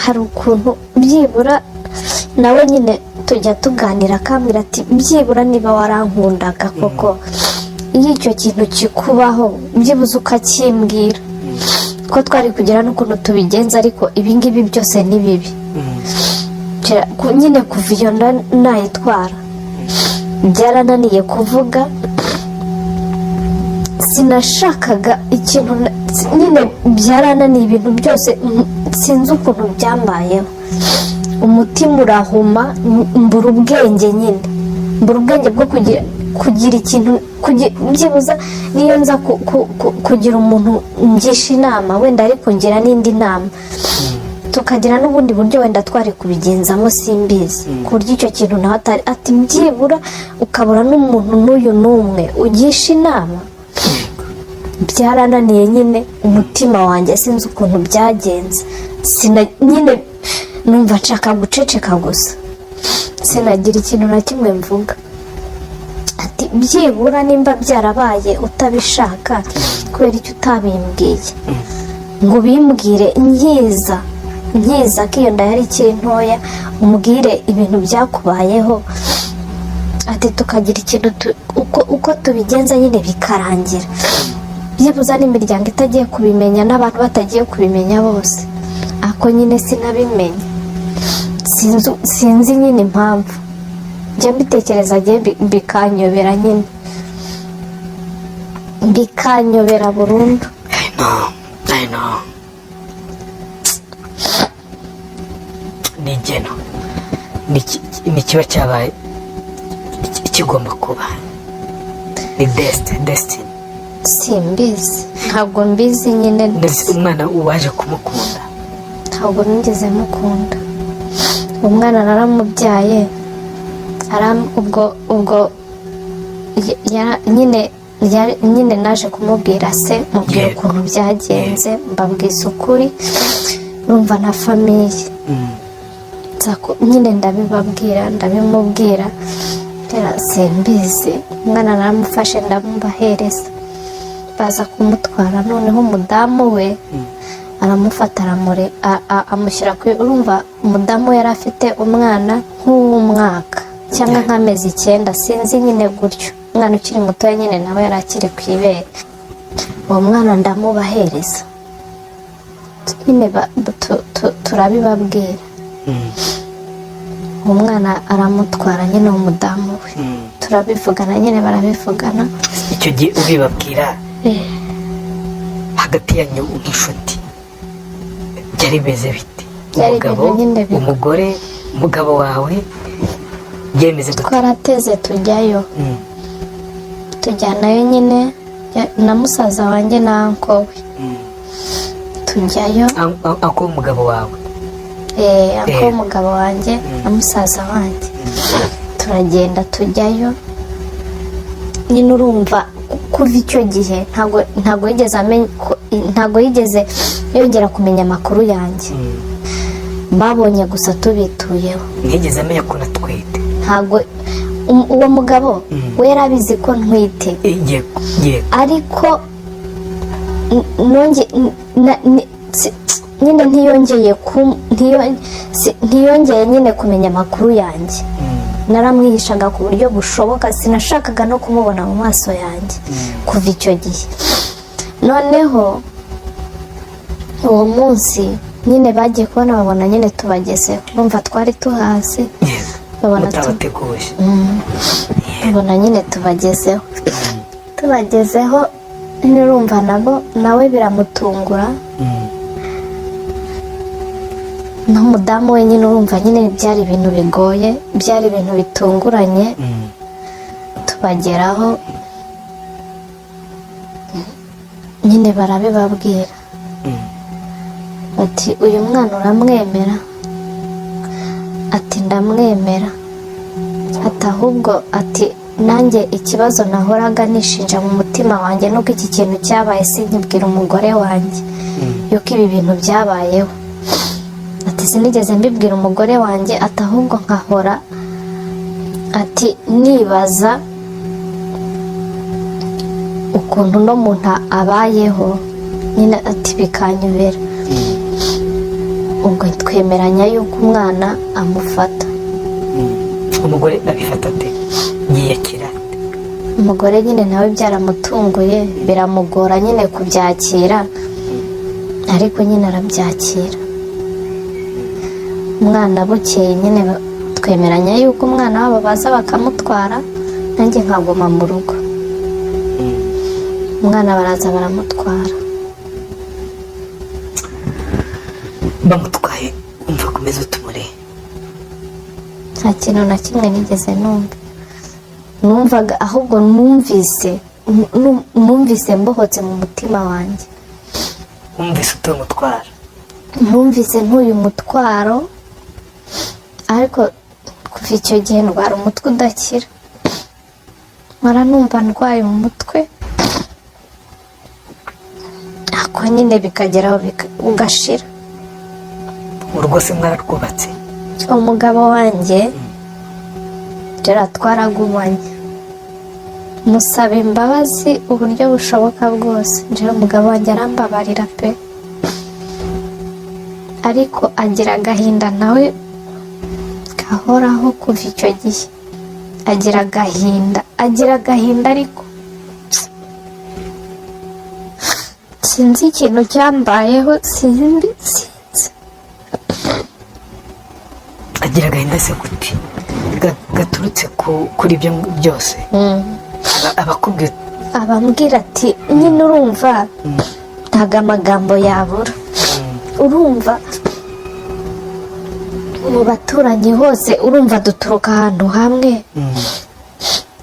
S1: hari ukuntu byibura nawe nyine tujya tuganira, akambwira ati: "Byibura niba warankundaga koko, iyo icyo kintu kikubaho byibuze ukakimbwira, ko twari kugira n'ukuntu tubigenza, ariko ibingibi byose ni bibi." Nyine kuva iyo nda nayitwara byarananiye kuvuga. Sinashakaga ikintu nyine byarananiye ibintu byose. Sinzi ukuntu byambayeho, umutima urahuma, mbura ubwenge nyine, mbura ubwenge bwo kugira ikintu byibuza niyo nza kugira umuntu ngisha inama wenda, ariko ngira n'indi nama, tukagira n'ubundi buryo wenda twari kubigenzamo, simbizi, ku buryo icyo kintu nawe atari ati byibura ukabura n'umuntu n'uyu n'umwe ugisha inama. Byarananiye nyine, umutima wanjye sinzi ukuntu byagenze. Nyine numva nshaka guceceka gusa, sinagira ikintu na kimwe mvuga. Ati: "Byibura nimba byarabaye utabishaka, kubera icyo utabimbwiye ngo ubimbwire nkiza ko iyo nda yari ikiri ntoya, umbwire ibintu byakubayeho?" Ati: "Tukagira ikintu uko tubigenza nyine bikarangira, byibuze n'imiryango itagiye kubimenya n'abantu batagiye kubimenya bose." Ako nyine sinabimenye. Sinzi nyine impamvu njya mbitekereza njye bikanyobera nyine, bikanyobera burundu.
S2: I know, I know. Ni igeno, ni ikiba cyabaye kigomba kuba, ni destiny.
S1: Simbizi, ntabwo mbizi nyine.
S2: Ndetse umwana waje kumukunda?
S1: Ntabwo nigeze mukunda. Umwana naramubyaye, ubwo nyine nyine naje kumubwira se, mubwira ukuntu byagenze, mbabwiza ukuri, urumva na famille. Nyine ndabibabwira, ndabimubwira. Simbizi, umwana naramufashe ndamubahereza, baza kumutwara. Noneho umudamu we aramufata, aramure amushyira kuri, urumva umudamu we yari afite umwana nk'uw'umwaka cyangwa nk'amezi 9, sinzi nyine gutyo, umwana ukiri mutoya nyine, nawe yari akiri ku ibere. Uwo mwana ndamubahereza nyine, turabibabwira. Uwo mwana aramutwara nyine, umudamu we. Turabivugana nyine, barabivugana.
S2: Icyo gihe ubibabwira, hagati yanyu nk'inshuti byari bimeze bite?
S1: Byari
S2: Umugabo,
S1: ibintu nyine
S2: umugore, umugabo wawe, byemeze gute?
S1: Twarateze tujyayo. Tujyanayo nyine na musaza wanjye na uncle we. Tujyayo.
S2: Uncle w'umugabo wawe?
S1: Uncle w'umugabo wanjye na musaza wanjye. Turagenda tujyayo nyine. Urumva kuva icyo gihe ntabwo yigeze amenya ntabwo yigeze yongera kumenya amakuru yanjye. Babonye gusa tubituyeho.
S2: Ntiyigeze amenya ko unatwite?
S1: Ntabwo uwo mugabo we yari abizi ko ntwite.
S2: Yego yego.
S1: Ariko nyine ntiyongeye nyine kumenya amakuru yanjye. Naramwihishaga ku buryo bushoboka, sinashakaga no kumubona mu maso yanjye kuva icyo gihe. Noneho uwo munsi nyine bagiye kubona, babona nyine tubagezeho, bumva twari tuhazi. Babona
S2: Mutabateguje.
S1: Babona nyine tubagezeho nyine. Urumva nabo nawe biramutungura n'umudamu we nyine. Urumva nyine byari ibintu bigoye, byari ibintu bitunguranye. Tubageraho nyine barabibabwira, bati: "Uyu mwana uramwemera?" Ati: "Ndamwemera." Ati: "Ahubwo," ati, "nanjye ikibazo nahoraga nishinja mu mutima wanjye nuko iki kintu cyabaye sinkibwira umugore wanjye yuko ibi bintu byabayeho." Ati: "Sinigeze mbibwira umugore wanjye." Ati: "Ahubwo nkahora," ati, "nibaza ukuntu uno muntu abayeho nyine," ati, "bikanyobera." Ubwo twemeranya yuko umwana amufata.
S2: Umugore abifata ate? Yiyakira ate?
S1: Umugore nyine nawe byaramutunguye, biramugora nyine kubyakira, ariko nyine arabyakira. Umwana bukeye nyine twemeranya yuko umwana wabo baza bakamutwara, nanjye nkaguma mu rugo. Umwana baraza baramutwara.
S2: Bamutwaye umva komeza utumure?
S1: Nta kintu na kimwe nigeze numva. Numvaga ahubwo numvise mbohotse mu mutima wanjye.
S2: Wumvise utuye umutwaro?
S1: Numvise ntuye umutwaro, ariko kuva icyo gihe ndwara umutwe udakira, mpora numva ndwaye mu mutwe, ako nyine bikageraho ugashira.
S2: Urugo se mwararwubatse?
S1: Umugabo wanjye Gerard twaragumanye, musaba imbabazi uburyo bushoboka bwose. Gerard umugabo wanjye arambabarira pe, ariko agira agahinda nawe gahoraho. Kuva icyo gihe agira agahinda, agira agahinda, ariko sinzi ikintu cyambayeho, sinzi, sinzi.
S2: Agira agahinda se gute? Gaturutse kuri ibyo byose? Abakubwira?
S1: Abambwira ati nyine urumva ntabwo amagambo yabura, urumva mu baturanyi hose, urumva duturuka ahantu hamwe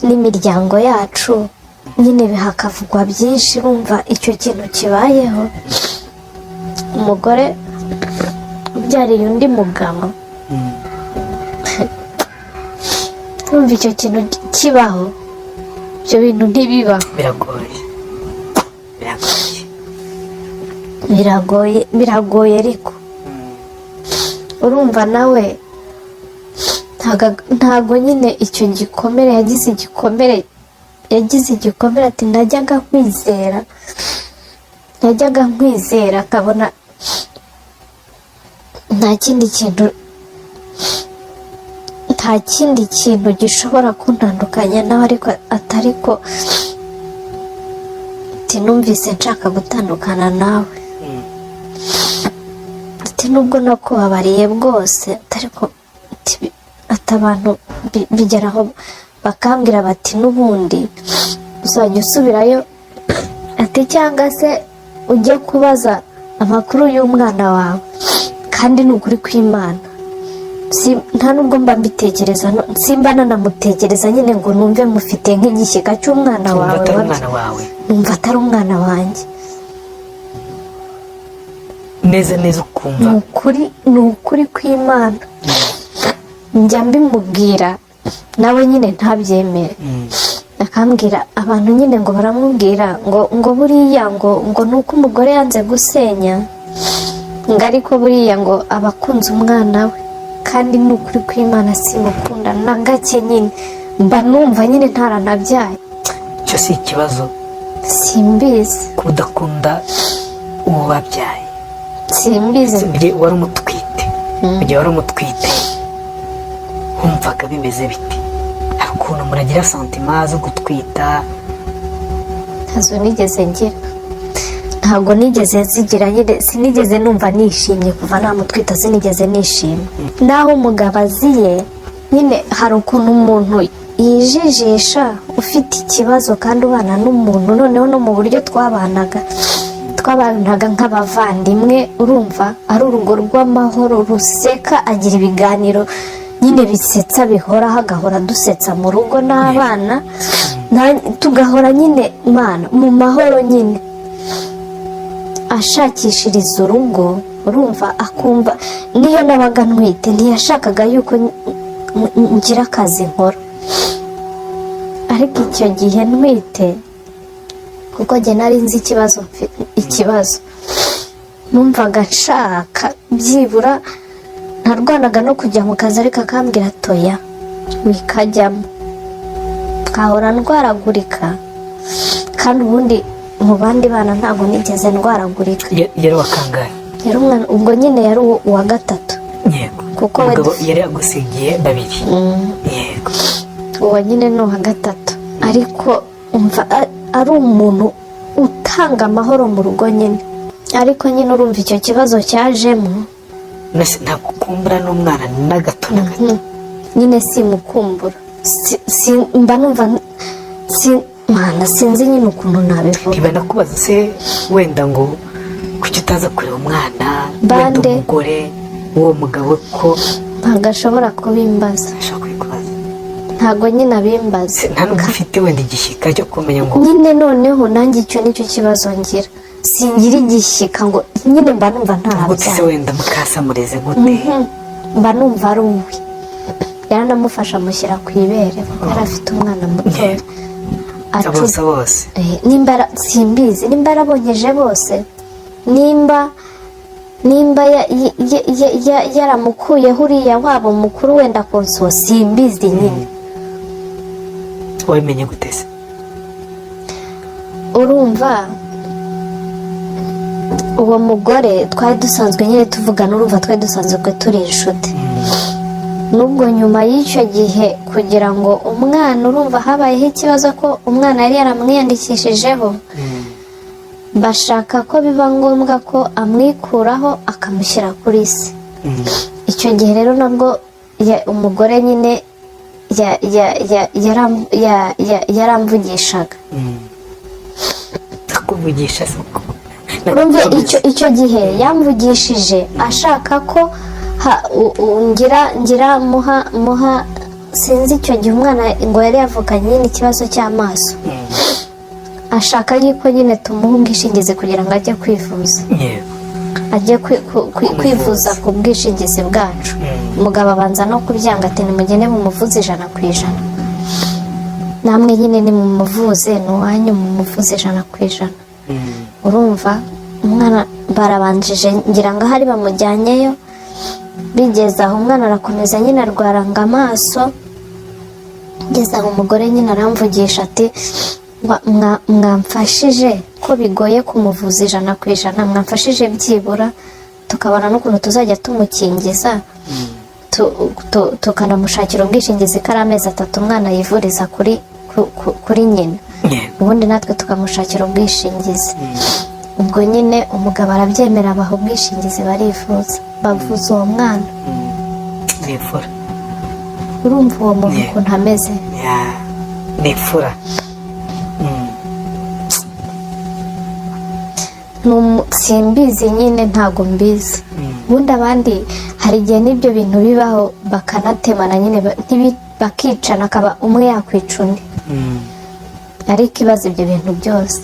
S1: n'imiryango yacu, nyine hakavugwa byinshi. Urumva icyo kintu kibayeho, umugore ubyariye undi mugabo, urumva icyo kintu kibaho, ibyo bintu ntibibaho.
S2: Biragoye, biragoye.
S1: Biragoye, biragoye, ariko urumva nawe ntago nyine icyo gikomere yagize, igikomere yagize, igikomere. Ati: "Najyaga nkwizera, najyaga nkwizera, akabona nta kindi kintu, nta kindi kintu gishobora kuntandukanya nawe, ariko atari ko," ati, "numvise nshaka gutandukana nawe." Ati: "Nubwo nakubabariye bwose," ariko ati abantu bigeraho bakambwira bati n'ubundi uzajya usubirayo, ati cyangwa se ujye kubaza amakuru y'umwana wawe. Kandi ni ukuri kw'Imana, nta nubwo mba mbitekereza, simba nanamutekereza nyine ngo numve mufite nk'igishyika cy'umwana
S2: Wumva
S1: wawe.
S2: atari umwana wawe?
S1: Numva atari umwana wanjye.
S2: Neza neza ukumva.
S1: Ni ukuri, ni ukuri kw'Imana. Njya mbimubwira, nawe nyine ntabyemere, akambwira abantu nyine ngo baramubwira ngo buriya ngo ni uko umugore yanze gusenya, ngo ariko buriya ngo aba akunze umwana we. Kandi ni ukuri kw'Imana, simukunda na gake nyine, mba numva nyine ntaranabyaye.
S2: Icyo si ikibazo?
S1: Simbizi.
S2: Kuba udakunda uwo wabyaye?
S1: Simbizi.
S2: Mu gihe wari umutwite, mu gihe wari umutwite wumvaga bimeze bite? Hari ukuntu muragira sentiments zo gutwita.
S1: Ntazo nigeze ngira, ntabwo nigeze zigira nyine. Sinigeze numva nishimye kuva namutwita, sinigeze nishima. Naho umugabo aziye nyine, hari ukuntu umuntu yijijisha ufite ikibazo kandi ubana n'umuntu, noneho no mu buryo twabanaga nk'abavandimwe, urumva ari urugo rw'amahoro ruseka, agira ibiganiro nyine bisetsa bihoraho, agahora dusetsa mu rugo n'abana, tugahora nyine mana mu mahoro nyine, ashakishiriza urugo, urumva akumva niyo nabaga ntwite ntiyashakaga yuko ngira akazi nkora. Ariko icyo gihe ntwite, kuko njye nari nzi ikibazo, ikibazo numvaga nshaka byibura, narwanaga no kujya mu kazi, ariko akambwira toya wikajyamo, nkahora ndwaragurika. Kandi ubundi mu bandi bana ntabwo nigeze ndwaragurika.
S2: Yari uwa kangahe?
S1: Yari umwana, ubwo nyine yari uwa gatatu. Kuko we
S2: Umugabo yari yagusigiye babiri, yego.
S1: Uwo nyine ni uwa gatatu, ariko umva ari umuntu utanga amahoro mu rugo nyine, ariko nyine urumva icyo kibazo cyajemo.
S2: Mbese ntabwo ukumbura n'umwana na gato na gato?
S1: Nyine simukumbura. Mba numva mana, sinzi nyine ukuntu nabivuga.
S2: Ntibanakubaza se wenda ngo kuki utaza kureba umwana wenda?
S1: Bande?
S2: Umugore w'uwo mugabo ko
S1: Ntabwo ashobora kubimbaza.
S2: Ashobora kubikubaza?
S1: Ntabwo nyine abimbaza.
S2: Se, nta nubwo ufite wenda igishyika cyo kumenya ngo
S1: Nyine noneho nanjye icyo nicyo kibazo ngira, singira igishyika ngo nyine mba numva
S2: gute se
S1: ntarabyaye.
S2: Wenda mukasa mureze gute?
S1: Mba numva ari uwe. Yaranamufasha amushyira ku ibere kuko yari afite umwana mutoya.
S2: Abonsa bose.
S1: Nimba simbizi nimba yarabonkeje bose, nimba yaramukuyeho uriya wabo mukuru wenda konsuwo, simbizi nyine.
S2: Wabimenye gute se?
S1: Urumva uwo mugore twari dusanzwe nyine tuvugana, urumva twari dusanzwe turi inshuti. Nubwo nyuma y'icyo gihe kugira ngo umwana, urumva habayeho ikibazo ko umwana yari yaramwiyandikishijeho, bashaka ko biba ngombwa ko amwikuraho akamushyira kuri se. Icyo gihe rero nabwo umugore nyine yaramvugishaga.
S2: Akuvugisha se uko?
S1: Urumva icyo gihe yamvugishije ashaka ko ngira muha, sinzi, icyo gihe umwana ngo yari yavukanye nyine ikibazo cy'amaso, ashaka yuko nyine tumuha ubwishingizi kugira ngo ajye kwivuza, ajye kwivuza ku bwishingizi bwacu. Umugabo abanza no kubyanga, ati nimugende mumuvuze 100%, namwe nyine nimumuvuze, ni uwanyu, mumuvuze 100%. Urumva umwana barabanjije, ngira ngo ahari bamujyanyeyo, bigeze aho umwana arakomeza nyine arwara ngo amaso. Ngeze aho umugore nyine aramvugisha ati mwamfashije ko bigoye kumuvuza 100%, mwamfashije byibura tukabona n'ukuntu tuzajya tumukingiza, tukanamushakira ubwishingizi ko ari amezi 3 umwana yivuriza kuri nyina, ubundi natwe tukamushakira ubwishingizi. Ubwo nyine umugabo arabyemera, abaha ubwishingizi, barivuza, bavuza uwo mwana.
S2: Ni imfura.
S1: Urumva uwo muntu ukuntu ameze.
S2: Ya, ni imfura.
S1: Simbizi nyine, ntabwo mbizi. Ubundi abandi hari igihe n'ibyo bintu bibaho bakanatemana nyine, bakicana, akaba umwe yakwica undi, ariko ibaza ibyo bintu byose.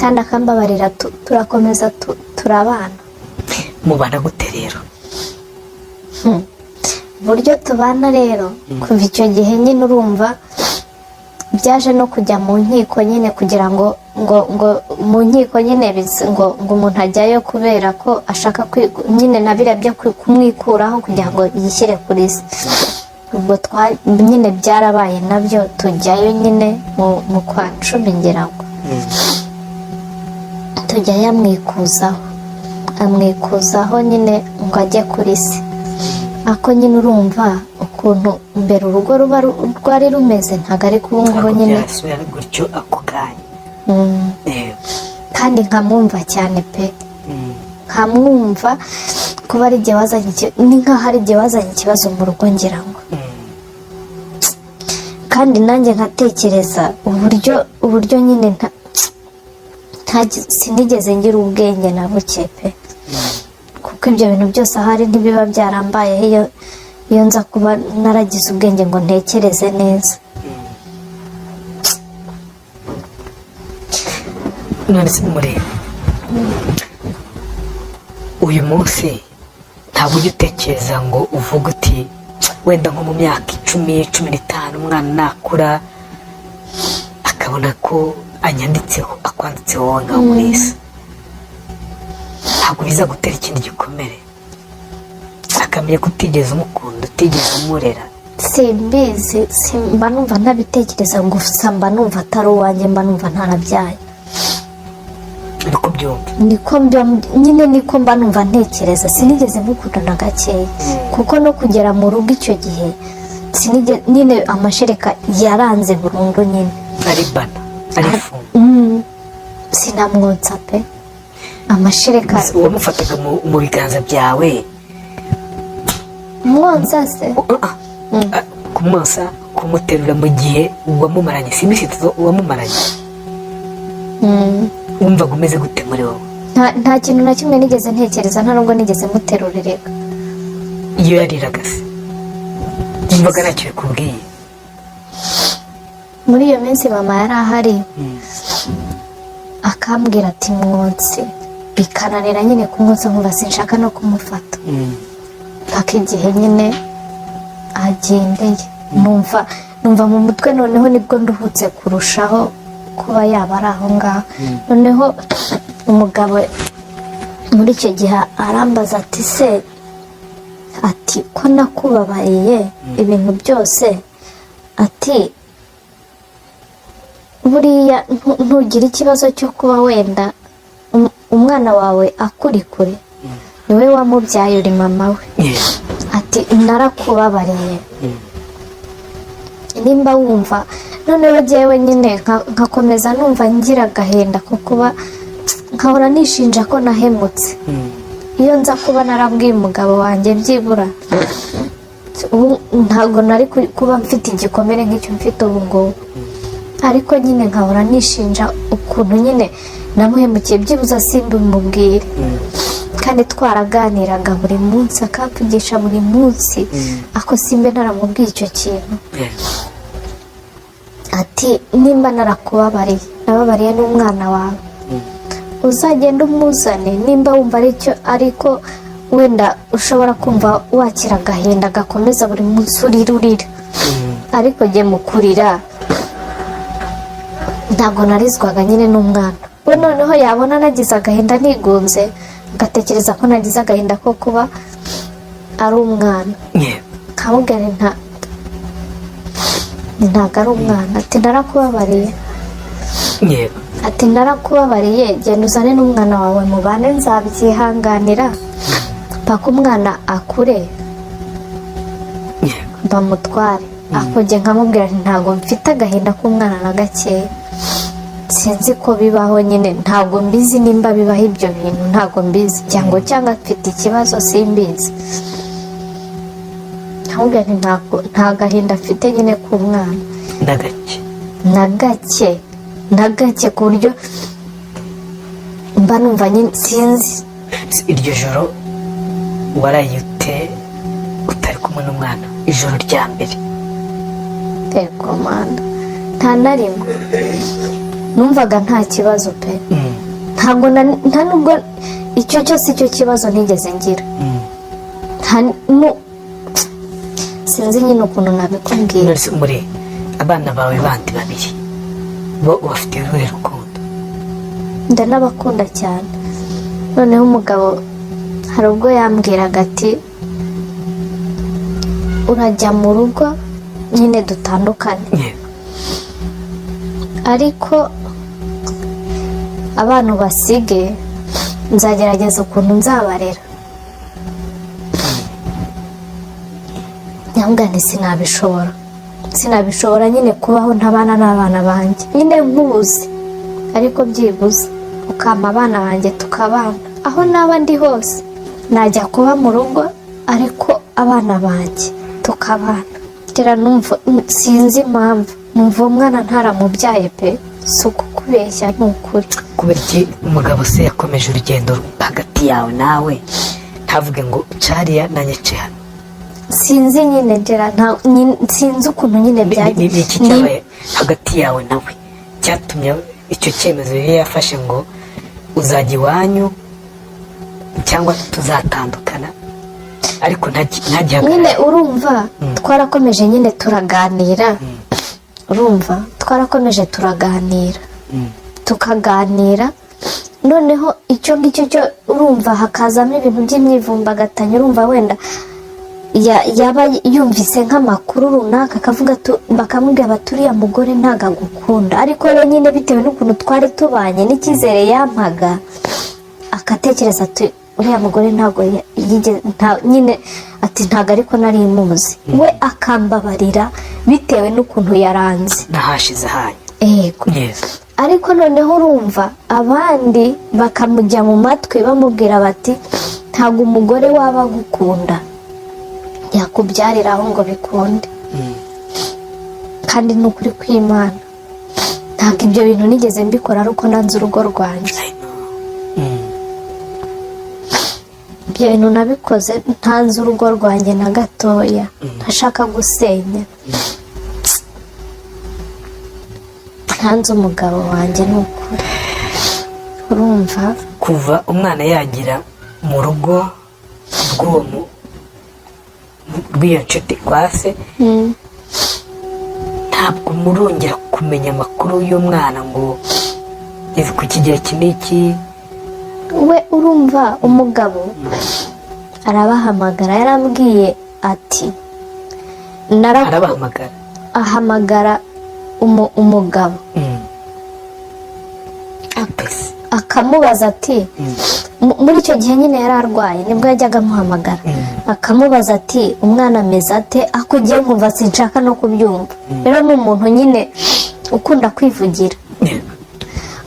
S1: Kandi akambabarira, turakomeza turabana.
S2: Mubana gute rero?
S1: Uburyo tubana rero, kuva icyo gihe nyine, urumva byaje no kujya mu nkiko nyine, kugira ngo mu nkiko nyine ngo umuntu ajyayo kubera ko ashaka nyine na biriya byo kumwikuraho kugira ngo yishyire kuri se. Ubwo nyine byarabaye nabyo, tujyayo nyine mu kwa 10 ngira ngo, tujyayo amwikuzaho nyine ngo ajye kuri se. Ako nyine urumva ukuntu mbere urugo ruba rwari rumeze, ntabwo ari kubu ngubu.
S2: Ntabwo
S1: Nyine
S2: byasubira gutyo ako kanya. Yego.
S1: Kandi nkamwumva cyane pe. Nkamwumva kuba ari igihe wazanye ni nk'aho ari igihe wazanye ikibazo mu rugo ngira ngo. Kandi nanjye nkatekereza uburyo nyine sinigeze ngira ubwenge na buke pe, kuko ibyo bintu byose ahari ntibiba byarambayeho iyo nza kuba naragize ubwenge ngo ntekereze neza.
S2: None se muri uyu munsi ntabwo ujya utekereza ngo uvuge uti wenda nko mu myaka 10, 15, umwana nakura akabona ko anyanditseho, akwanditseho wowe nka Mulisa, ntabwo biza gutera ikindi gikomere, akamenya ko utigeze umukunda, utigeze umurera?
S1: Simbizi, mba numva ntabitekereza gusa, mba numva atari uwanjye, mba numva ntarabyaye.
S2: Uri kubyumva?
S1: Niko nyine niko mba numva ntekereza. Sinigeze mukunda na gakeya, kuko no kugera mu rugo icyo gihe nyine amashereka yaranze burundu nyine.
S2: Ari bana arifunga.
S1: Sinamwotsa pe, amashereka.
S2: Wamufataga mu biganza byawe?
S1: Mwonsa se?
S2: Kumwosa, kumuterura mu gihe wamumaranye, si iminsi 3 wamumaranye, wumvaga umeze gute muri wowe?
S1: Nta kintu na kimwe nigeze ntekereza, nta nubwo nigeze muterurereka.
S2: Iyo yariraga se wumvaga ntacyo bikubwiye?
S1: Muri iyo minsi mama yari ahari, akambwira ati mwonse, bikananira nyine kumwonsa, nkumva sinshaka no kumufata mpaka igihe nyine agendeye, numva mu mutwe noneho nibwo nduhutse kurushaho kuba yaba ari aho ngaho. Noneho umugabo muri icyo gihe arambaza ati se, ati ko nakubabariye ibintu byose, ati buriya ntugire ikibazo cyo kuba wenda umwana wawe akuri kure, niwe wamubyaye, uri mama we, ati narakubabariye, nimba wumva noneho jyewe nyine nkakomeza numva ngira agahinda ko kuba nkahora nishinja ko nahemutse. Iyo nza kuba narabwiye umugabo wanjye byibura, ubu ntabwo nari kuba mfite igikomere nk'icyo mfite ubu ngubu. Ariko nyine nkahora nishinja ukuntu nyine namuhemukiye, byibuze simbimubwire, kandi twaraganiraga buri munsi, akamvugisha buri munsi, ako simbe naramubwiye icyo kintu. Ati nimba narakubabariye, nababariye n'umwana wawe, uzagenda umuzane nimba wumva aricyo, ariko wenda ushobora kumva wakira agahinda gakomeza buri munsi urira urira. Ariko jye mu kurira ntabwo narizwaga nyine n'umwana we. Noneho yabona nagize agahinda nigunze, agatekereza ko nagize agahinda ko kuba ari umwana. Nkamubwira nti ntabwo ari umwana. Ati narakubabariye. Ati narakubabariye, genda uzane n'umwana wawe mubane, nzabyihanganira paka umwana akure, bamutware. Ako jye nkamubwira nti ntabwo mfite agahinda k'umwana na gakeya. Sinzi ko bibaho nyine, ntabwo mbizi nimba bibaho ibyo bintu, ntabwo mbizi, cyangwa mfite ikibazo simbizi. Nkamubwira nti ntabwo, nta gahinda mfite nyine k'umwana.
S2: Na gake?
S1: Na gake, na gake, ku buryo mba numva nyine sinzi.
S2: Iryo joro waraye ute utari kumwe n'umwana, ijoro rya mbere?
S1: Ego Mana, nta na rimwe. Numvaga nta kibazo pe. Ntabwo nta nubwo icyo cyose, icyo kibazo nigeze ngira. Nta sinzi nyine ukuntu nabikubwira.
S2: None se muri abana bawe bandi babiri bo ubafitiye uruhe rukundo?
S1: Ndanabakunda cyane. Noneho umugabo hari ubwo yambwiraga ati: "Urajya mu rugo nyine dutandukane, ariko abana ubasige, nzagerageza ukuntu nzabarera." Nyamubwira nti: "Sinabishobora, sinabishobora nyine kubaho ntabana n'abana banjye nyine nkubuze, ariko byibuze ukampa abana banjye tukabana. Aho naba ndi hose najya kuba mu rugo, ariko abana banjye tukabana." Tera numva sinzi impamvu numva uwo mwana ntaramubyaye pe, si ukukubeshya, ni ukuri.
S2: Kubera iki umugabo se yakomeje urugendo hagati yawe nawe, ntavuge ngo cariya nanjye ce hano?
S1: Sinzi nyine Gera, sinzi ukuntu nyine
S2: Ni iki cyabaye hagati yawe nawe cyatumye icyo cyemezo yari yafashe ngo uzajya iwanyu cyangwa tuzatandukana, ariko ntagihagarare?
S1: Nyine urumva twarakomeje nyine turaganira, urumva twarakomeje turaganira, tukaganira. Noneho icyo ngicyo cyo urumva hakazamo ibintu by'imyivumbagatanyo. Urumva wenda yaba yumvise nk'amakuru runaka, akavuga, bakamubwira bati: "Uriya mugore ntabwo agukunda." Ariko we nyine bitewe n'ukuntu twari tubanye n'icyizere yampaga, akatekereza ati: "Uriya mugore ntabwo nyine," ati: "Ntabwo ariko nari muzi." We akambabarira bitewe n'ukuntu yaranze.
S2: N'ahashize hanyu.
S1: Yego. Ariko noneho urumva abandi bakamujya mu matwi bamubwira bati: "Ntabwo umugore waba agukunda yakubyariraho ngo bikunde." Kandi ni ukuri kw'Imana, ntabwo ibyo bintu nigeze mbikora ari uko nanze urugo rwanjye.
S2: I know.
S1: Ibyo bintu nabikoze ntanze urugo rwanjye na gatoya, ntashaka gusenya, ntanze umugabo wanjye, ni ukuri. Urumva
S2: Kuva umwana yagira mu rugo rw'uwo rw'iyo nshuti kwa se, ntabwo murongera kumenya amakuru y'umwana ngo ngeze ku kigero iki n'iki?
S1: We urumva umugabo arabahamagara, yarambwiye ati
S2: Arabahamagara?
S1: Ahamagara umugabo.
S2: Mbese
S1: Akamubaza ati muri icyo gihe nyine yari arwaye, nibwo yajyaga amuhamagara, akamubaza ati: "Umwana ameze ate?" Ako ugiye nkumva sinshaka no kubyumva. Rero ni umuntu nyine ukunda kwivugira,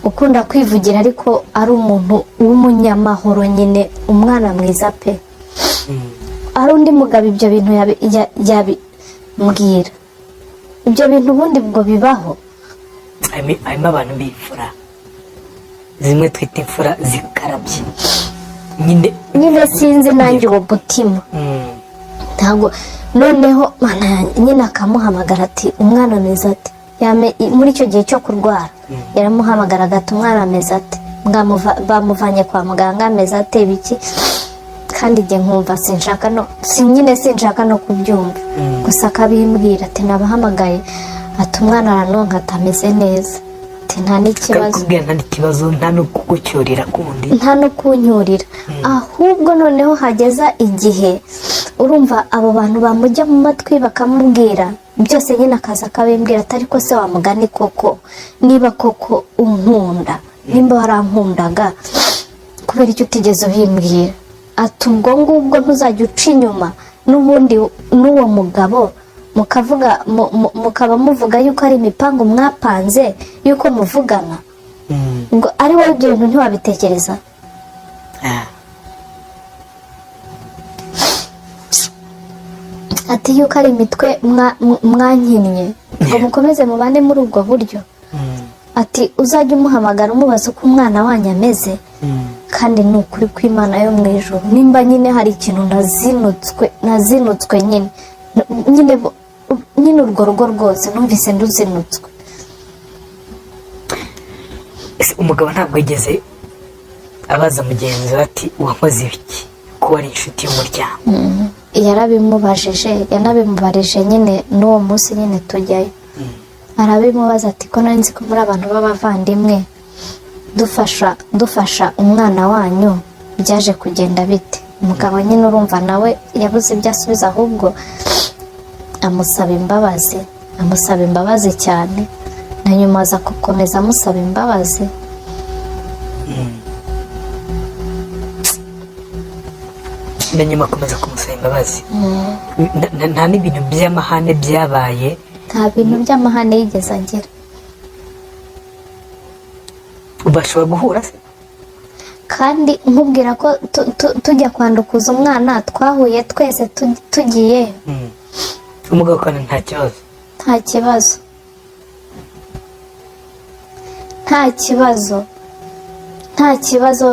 S1: ukunda kwivugira, ariko ari umuntu w'umunyamahoro nyine, umwana mwiza pe. Ari undi mugabo ibyo bintu yabimbwira, ibyo bintu ubundi bwo bibaho?
S2: Harimo abantu b'imfura, zimwe twita imfura zikarabye nyine.
S1: Nyine sinzi nanjye uwo mutima. Ntabwo noneho Mana yanjye, nyine akamuhamagara ati: "Umwana ameze ate?" Muri icyo gihe cyo kurwara yaramuhamagaraga ati: "Umwana ameze ate? Bamuvanye kwa muganga ameze ate?" Biki, kandi igihe nkumva sinshaka no si nyine sinshaka no kubyumva. Gusa akabimbwira ati: "Nabahamagaye," ati: "Umwana aranonka," atameze neza, ati: "Nta n'ikibazo."
S2: Akakubwira nta n'ikibazo, nta no kugucyurira kundi?
S1: Nta no kunyurira. Ahubwo noneho hageza igihe urumva abo bantu bamujya mu matwi bakamubwira byose nyine, akaza akabimbwira ati: "Ariko se wa mugani koko, niba koko unkunda, nimba warankundaga, kubera icyo utigeze ubimbwira?" Ati: "Ubwo ngubwo ntuzajya uca inyuma n'ubundi n'uwo mugabo, mukavuga mukaba muvuga yuko ari imipango mwapanze yuko muvugana, ngo ari wowe ibyo bintu ntiwabitekereza?" Ati: "Yuko ari imitwe mwankinnye ngo mukomeze mubane muri ubwo buryo." Ati: "Uzajya umuhamagara umubaza uko umwana wanyu ameze." Kandi ni ukuri kw'Imana yo mu ijuru, nimba nyine hari ikintu nazinutswe, nazinutswe nyine, nyine urwo rugo rwose numvise nduzinutswe.
S2: Ese umugabo ntabwo yigeze abaza mugenzi we ati wakoze ibiki, ko wari inshuti y'umuryango?
S1: Yarabimubajije, yanabimubarije nyine n'uwo munsi nyine tujyayo, arabimubaza ati ko nari nzi ko muri abantu b'abavandimwe dufasha umwana wanyu, byaje kugenda bite? Umugabo nyine urumva nawe yabuze ibyo asubiza, ahubwo amusaba imbabazi, amusaba imbabazi cyane, na nyuma aza gukomeza amusaba imbabazi.
S2: Na nyuma akomeza kumusaba imbabazi. Nta n'ibintu by'amahane byabaye?
S1: Nta bintu by'amahane yigeze agira.
S2: Bashobora guhura se?
S1: Kandi nkubwira ko tujya kwandukuza umwana twahuye twese tugiye.
S2: Umugabo kandi nta kibazo?
S1: Nta kibazo, nta kibazo, nta kibazo.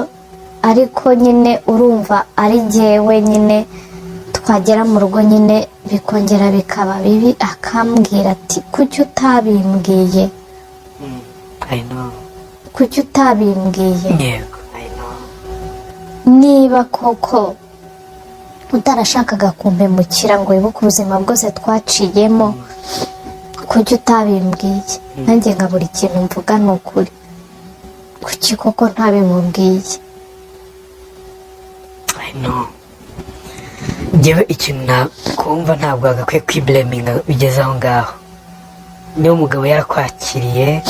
S1: Ariko nyine urumva ari jyewe nyine, twagera mu rugo nyine bikongera bikaba bibi, akambwira ati kuki utabimbwiye?
S2: I know.
S1: Kuki utabimbwiye?
S2: Yego, I know.
S1: Niba koko utarashakaga kumpemukira ngo wibuke ubuzima bwose twaciyemo, kuki utabimbwiye? Nanjye nka buri kintu mvuga ni ukuri, kuki koko ntabimubwiye?
S2: I know. Njyewe ikintu nakumva, ntabwo wagakwiye kwiblaminga bigeze aho ngaho. Niba umugabo yarakwakiriye,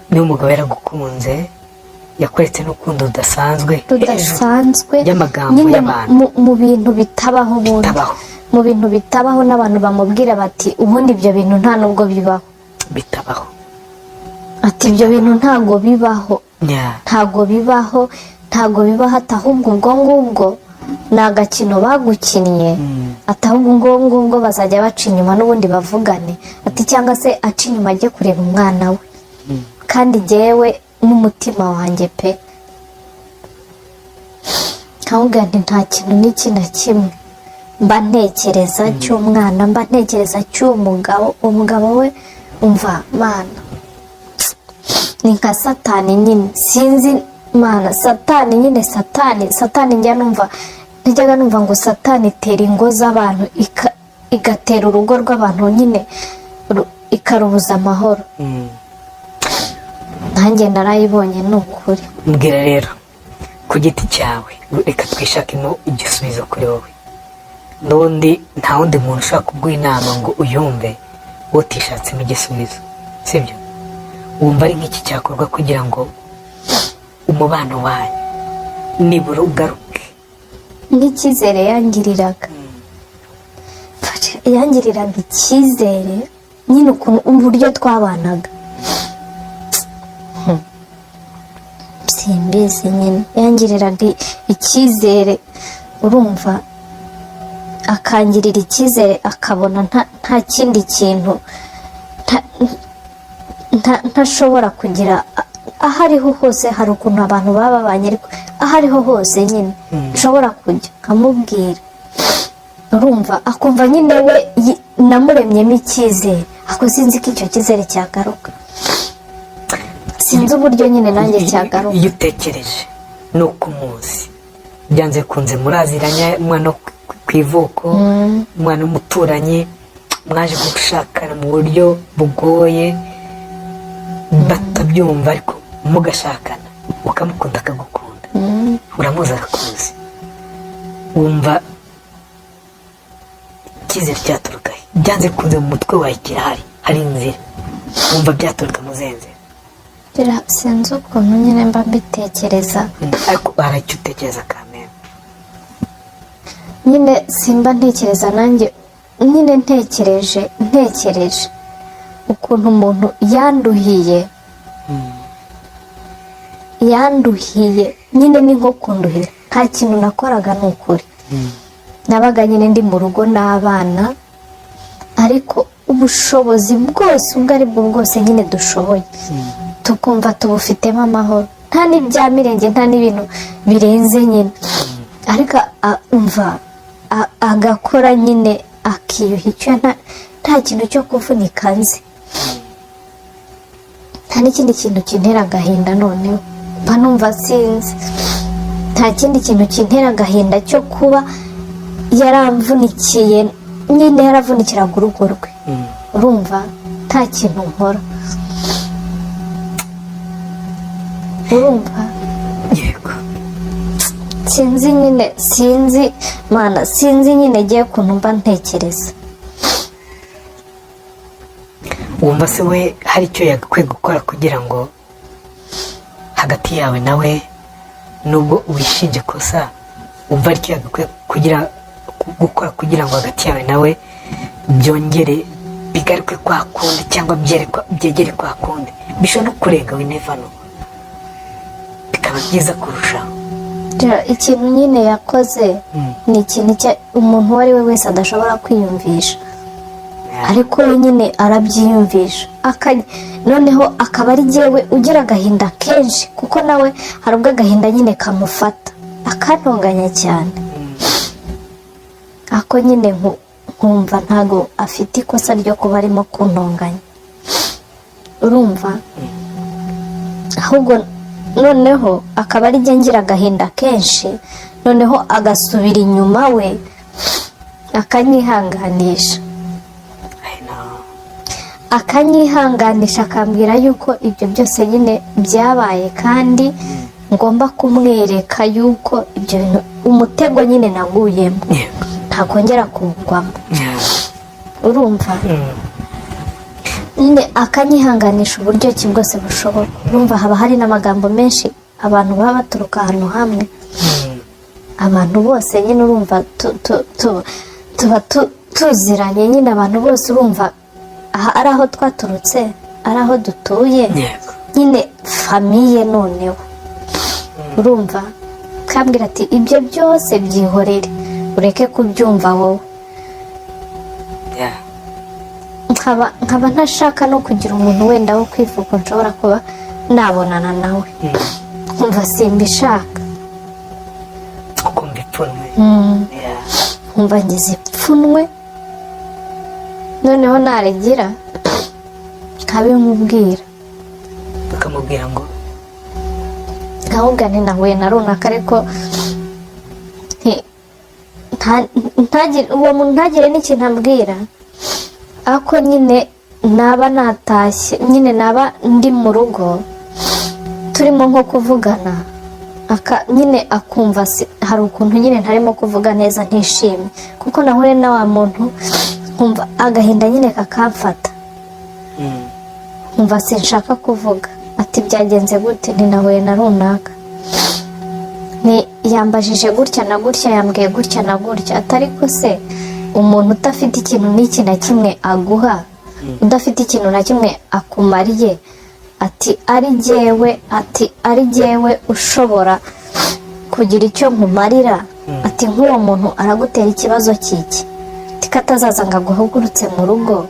S2: niba umugabo yaragukunze, yakweretse n'urukundo rudasanzwe
S1: Rudasanzwe.
S2: y'amagambo
S1: nyine
S2: y'abantu.
S1: Mu bintu bitabaho ubundi.
S2: Bitabaho.
S1: Mu bintu bitabaho, n'abantu bamubwira bati ubundi ibyo bintu nta nubwo bibaho.
S2: Bitabaho.
S1: Ati ibyo bintu ntabwo bibaho. Ntabwo bibaho, ntabwo bibaho. Ati ahubwo ubwo ngubwo ni agakino bagukinnye. Ati ahubwo ubwo ngubwo bazajya baca inyuma n'ubundi bavugane. Ati cyangwa se aca inyuma ajye kureba umwana we. Kandi jyewe n'umutima wanjye pe, nkawubwira nti nta kintu n'iki na kimwe mba ntekereza cy'umwana, mba ntekereza cy'uwo mugabo. Uwo mugabo we, umva mana, ni nka satani nyine, sinzi mana, satani nyine, satani, satani. Njya numva, najyaga numva ngo satani itera ingo z'abantu, igatera urugo rw'abantu nyine, ikarubuza amahoro. Nanjye narayibonye ni ukuri.
S2: Mbwira rero ku giti cyawe, reka twishakemo igisubizo kuri wowe. N'ubundi nta wundi muntu ushobora kuguha inama ngo uyumve utishatsemo igisubizo, sibyo? Wumva ari nk'iki cyakorwa kugira ngo umubano wanyu nibura ugaruke?
S1: Nk'icyizere yangiriraga, yangiriraga icyizere nyine, ukuntu uburyo twabanaga, simbizi nyine, yangiriraga icyizere, urumva, akangirira icyizere, akabona nta kindi kintu ntashobora kugira. Aho ariho hose hari ukuntu abantu baba babanye, ariko aho ariho hose nyine nshobora kujya nkamubwira, urumva, akumva nyine we namuremyemo icyizere. Ariko sinzi ko icyo cyizere cyagaruka, sinzi uburyo nyine nanjye cyagaruka.
S2: Iyo utekereje ni uko umuzi, byanze bikunze muraziranye, umwana wo ku ivuko, umwana w'umuturanyi, mwaje gushakana mu buryo bugoye batabyumva, ariko mugashakana, ukamukunda akagukunda, uramuzi akakuzi, wumva icyizere cyaturuka he? Byanze bikunze mu mutwe wawe kirahari, hari inzira wumva byaturuka mu zihe nzira?
S1: Sinzi ukuntu nyine mba mbitekereza.
S2: Ariko hari icyo utekereza kamere?
S1: Nyine simba ntekereza nanjye nyine, ntekereje ukuntu umuntu yanduhiye, yanduhiye nyine, ni nko kunduhira. Nta kintu nakoraga ni ukuri, nabaga nyine ndi mu rugo n'abana, ariko ubushobozi bwose ubwo ari bwo bwose nyine dushoboye tukumva tubufitemo amahoro, nta n'ibya mirenge, nta n'ibintu birenze nyine, ariko umva agakora nyine akiyuha icyo, nta kintu cyo kuvunika nzi, nta N'ikindi kintu kintera agahinda, noneho mba numva sinzi, nta kindi kintu kintera agahinda cyo kuba yaramvunikiye nyine, yaravunikiraga urugo rwe. Urumva nta kintu nkora, urumva?
S2: Yego.
S1: Sinzi nyine, sinzi mana, sinzi nyine ngiye ukuntu mba ntekereza.
S2: Wumva se we hari icyo yagakwiye gukora kugira ngo hagati yawe nawe, nubwo wishinja ikosa, wumva hari icyo yagakwiye kugira gukora kugira ngo hagati yawe nawe byongere bigaruke kwa kundi, cyangwa byegere kwa kundi, bishobora no kurenga, we never know, bikaba byiza kurushaho?
S1: Ikintu nyine yakoze ni ikintu umuntu uwo ari we wese adashobora kwiyumvisha, ariko we nyine arabyiyumvisha. Noneho akaba ari jyewe ugira agahinda kenshi, kuko nawe hari ubwo agahinda nyine kamufata akantonganya cyane. Ako nyine nkumva ntago afite ikosa ryo kuba arimo kuntonganya, urumva? Ahubwo noneho akaba ari jye ngira agahinda kenshi, noneho agasubira inyuma we akanyihanganisha.
S2: I know.
S1: Akanyihanganisha, akambwira yuko ibyo byose nyine byabaye kandi ngomba kumwereka yuko ibyo bintu, umutego nyine naguyemo, ntakongera kuwugwamo. Urumva? Nyine akanyihanganisha uburyo ki bwose bushoboka. Urumva haba hari n'amagambo menshi, abantu baba baturuka ahantu hamwe, abantu bose nyine, urumva tuba tuziranye nyine, abantu bose, urumva aha ari aho twaturutse, ari aho dutuye, nyine famille. Noneho urumva kambwira ati: "Ibyo byose byihorere, ureke kubyumva wowe." Nkaba ntashaka no kugira umuntu wenda wo kwivuga nshobora kuba nabonana nawe, nkumva simbishaka.
S2: Ukumva ipfunwe.
S1: Nkumva ngize ipfunwe, noneho narigira nkabimubwira.
S2: Ukamubwira ngo?
S1: Nkamubwira nti: "Nahuye na runaka," ariko uwo muntu ntagire n'ikintu ambwira. Ariko nyine naba natashye, nyine naba ndi mu rugo turimo nko kuvugana, nyine akumva hari ukuntu nyine ntarimo kuvuga neza, ntishimye kuko nahuye na wa muntu, nkumva agahinda nyine kakamfata, nkumva sinshaka kuvuga. Ati: "Byagenze gute?" Ntinahuye na runaka, ni yambajije gutya na gutya, yambwiye gutya na gutya. Atari ko se umuntu udafite ikintu n'iki na kimwe aguha, udafite ikintu na kimwe akumariye, ati ari jyewe, ati ari jyewe ushobora kugira icyo nkumarira, ati nk'uwo muntu aragutera ikibazo cy'iki? Ati ko atazaza ngo aguhagurutse mu rugo,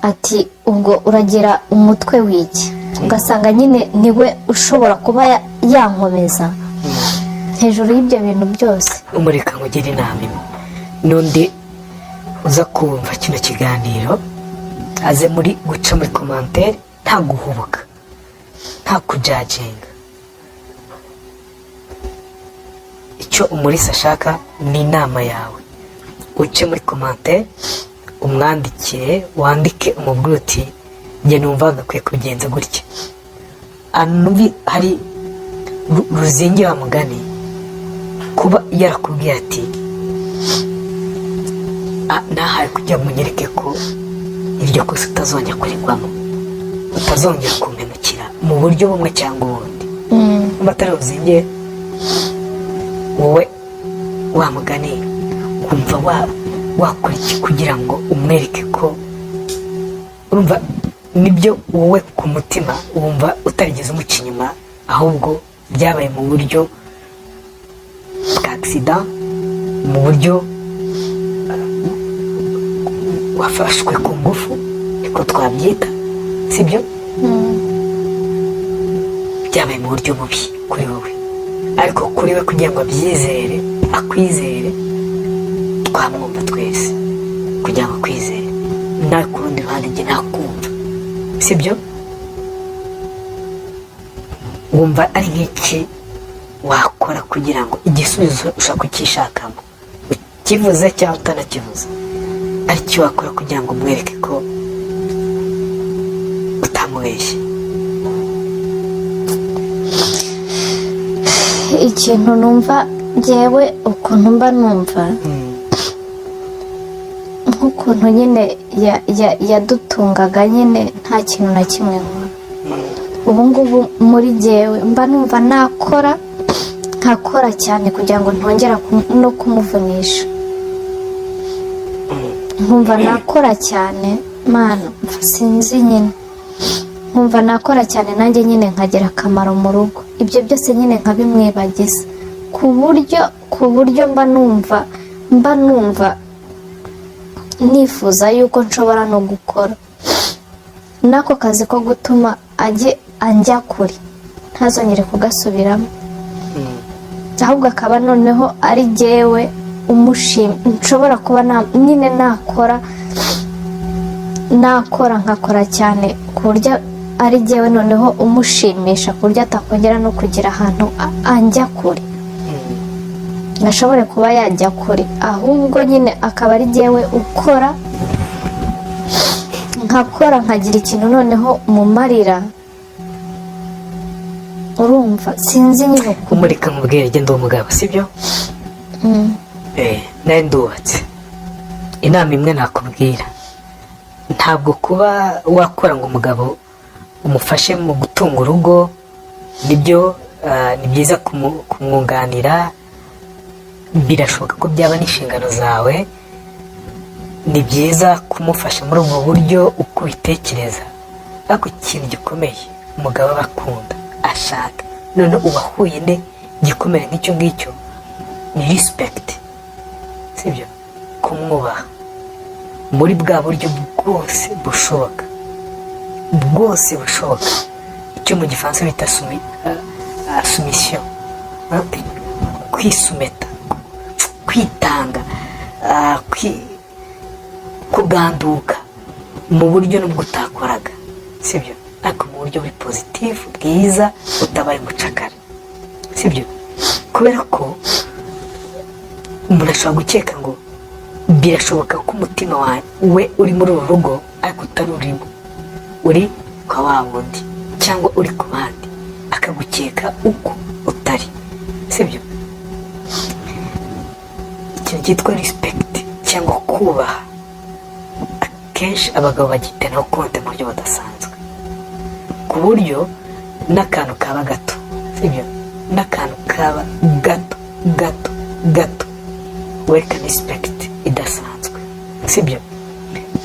S1: ati ubwo uragira umutwe w'iki? Ugasanga nyine niwe ushobora kuba yankomeza hejuru y'ibyo bintu byose.
S2: Umureka nkugire inama imwe. N'undi uza kumva kino kiganiro aze muri guca muri commentaire, nta guhubuka, nta kujudginga. Icyo Umurisa ashaka ni inama yawe. Uce muri commentaire, umwandikire, wandike umubwire uti: "Njye numva gakwiye kubigenza gutya." Hari ruzingi wa mugani, kuba yarakubwiye ati: "Nahaye kugira ngo unyereke ko iryo kosa utazongera kurigwamo, utazongera kumpemukira mu buryo bumwe cyangwa ubundi." Niba atari ruzinge, wowe wa mugani wumva wakora iki kugira ngo umwereke ko, urumva nibyo, wowe ku mutima wumva utarigeze umuca inyuma, ahubwo byabaye mu buryo bwa accident, mu buryo wafashwe ku ngufu, niko twabyita, sibyo? Byabaye mu buryo bubi kuri wowe, ariko kuri we kugira ngo abyizere, akwizere, twamwumva twese, kugira ngo akwizere nawe ku rundi ruhande njye nakumva, sibyo? Wumva ari nk'iki wakora kugira ngo igisubizo ushobora kucyishakamo, ukivuze cyangwa utanakivuze, aricyo wakora kugira ngo umwereke ko utamubeshye?
S1: Ikintu numva ngewe, ukuntu mba numva, nk'ukuntu nyine yadutungaga nyine nta kintu na kimwe nkora, ubu ngubu muri jyewe mba numva nakora, nkakora cyane kugira ngo ntongera no kumuvunisha. Nkumva nakora cyane, mana, sinzi nyine, nkumva nakora cyane nanjye nyine nkagira akamaro mu rugo, ibyo byose nyine nkabimwibagiza, ku buryo mba numva nifuza yuko nshobora no gukora n'ako kazi ko gutuma ajye anjya kure, ntazongere kugasubiramo, ahubwo akaba noneho ari jyewe umushima. Nshobora kuba nyine nakora nkakora cyane ku buryo ari jyewe noneho umushimisha, ku buryo atakongera no kugira ahantu anjya kure, ngo ashobore kuba yajya kure, ahubwo nyine akaba ari jyewe ukora, nkakora, nkagira ikintu noneho mumarira. Urumva, sinzi nyine ukuntu.
S2: Umureka nkubwire, genda, uwo mugabo sibyo. Nawe ndubatse. Inama imwe nakubwira, ntabwo kuba wakora ngo umugabo umufashe mu gutunga urugo, nibyo, ni byiza kumwunganira, birashoboka ko byaba n'inshingano zawe, ni byiza kumufasha muri ubwo buryo uko ubitekereza, ariko ikintu gikomeye umugabo aba akunda, ashaka, none uwahuye ne gikomere nk'icyo ngicyo, ni respect, sibyo? Kumwubaha muri bwa buryo bwose bushoboka, bwose bushoboka, icyo mu Gifaransa bita soumission, kwisumeta, kwitanga, kuganduka mu buryo n'ubwo utakoraga, sibyo? Ariko mu buryo buri positif, bwiza, utabaye umucakara, sibyo? Kubera ko umuntu ashobora gukeka ngo birashoboka ko umutima wawe we uri muri uru rugo, ariko utari urimo, uri kwa wa wundi cyangwa uri ku bandi, akagukeka uko utari, sibyo? Ikintu cyitwa respect cyangwa kubaha, akenshi abagabo bagiteraho konte mu buryo budasanzwe, ku buryo n'akantu kaba gato, sibyo? N'akantu kaba gato gato gato, wereka respect idasanzwe, sibyo?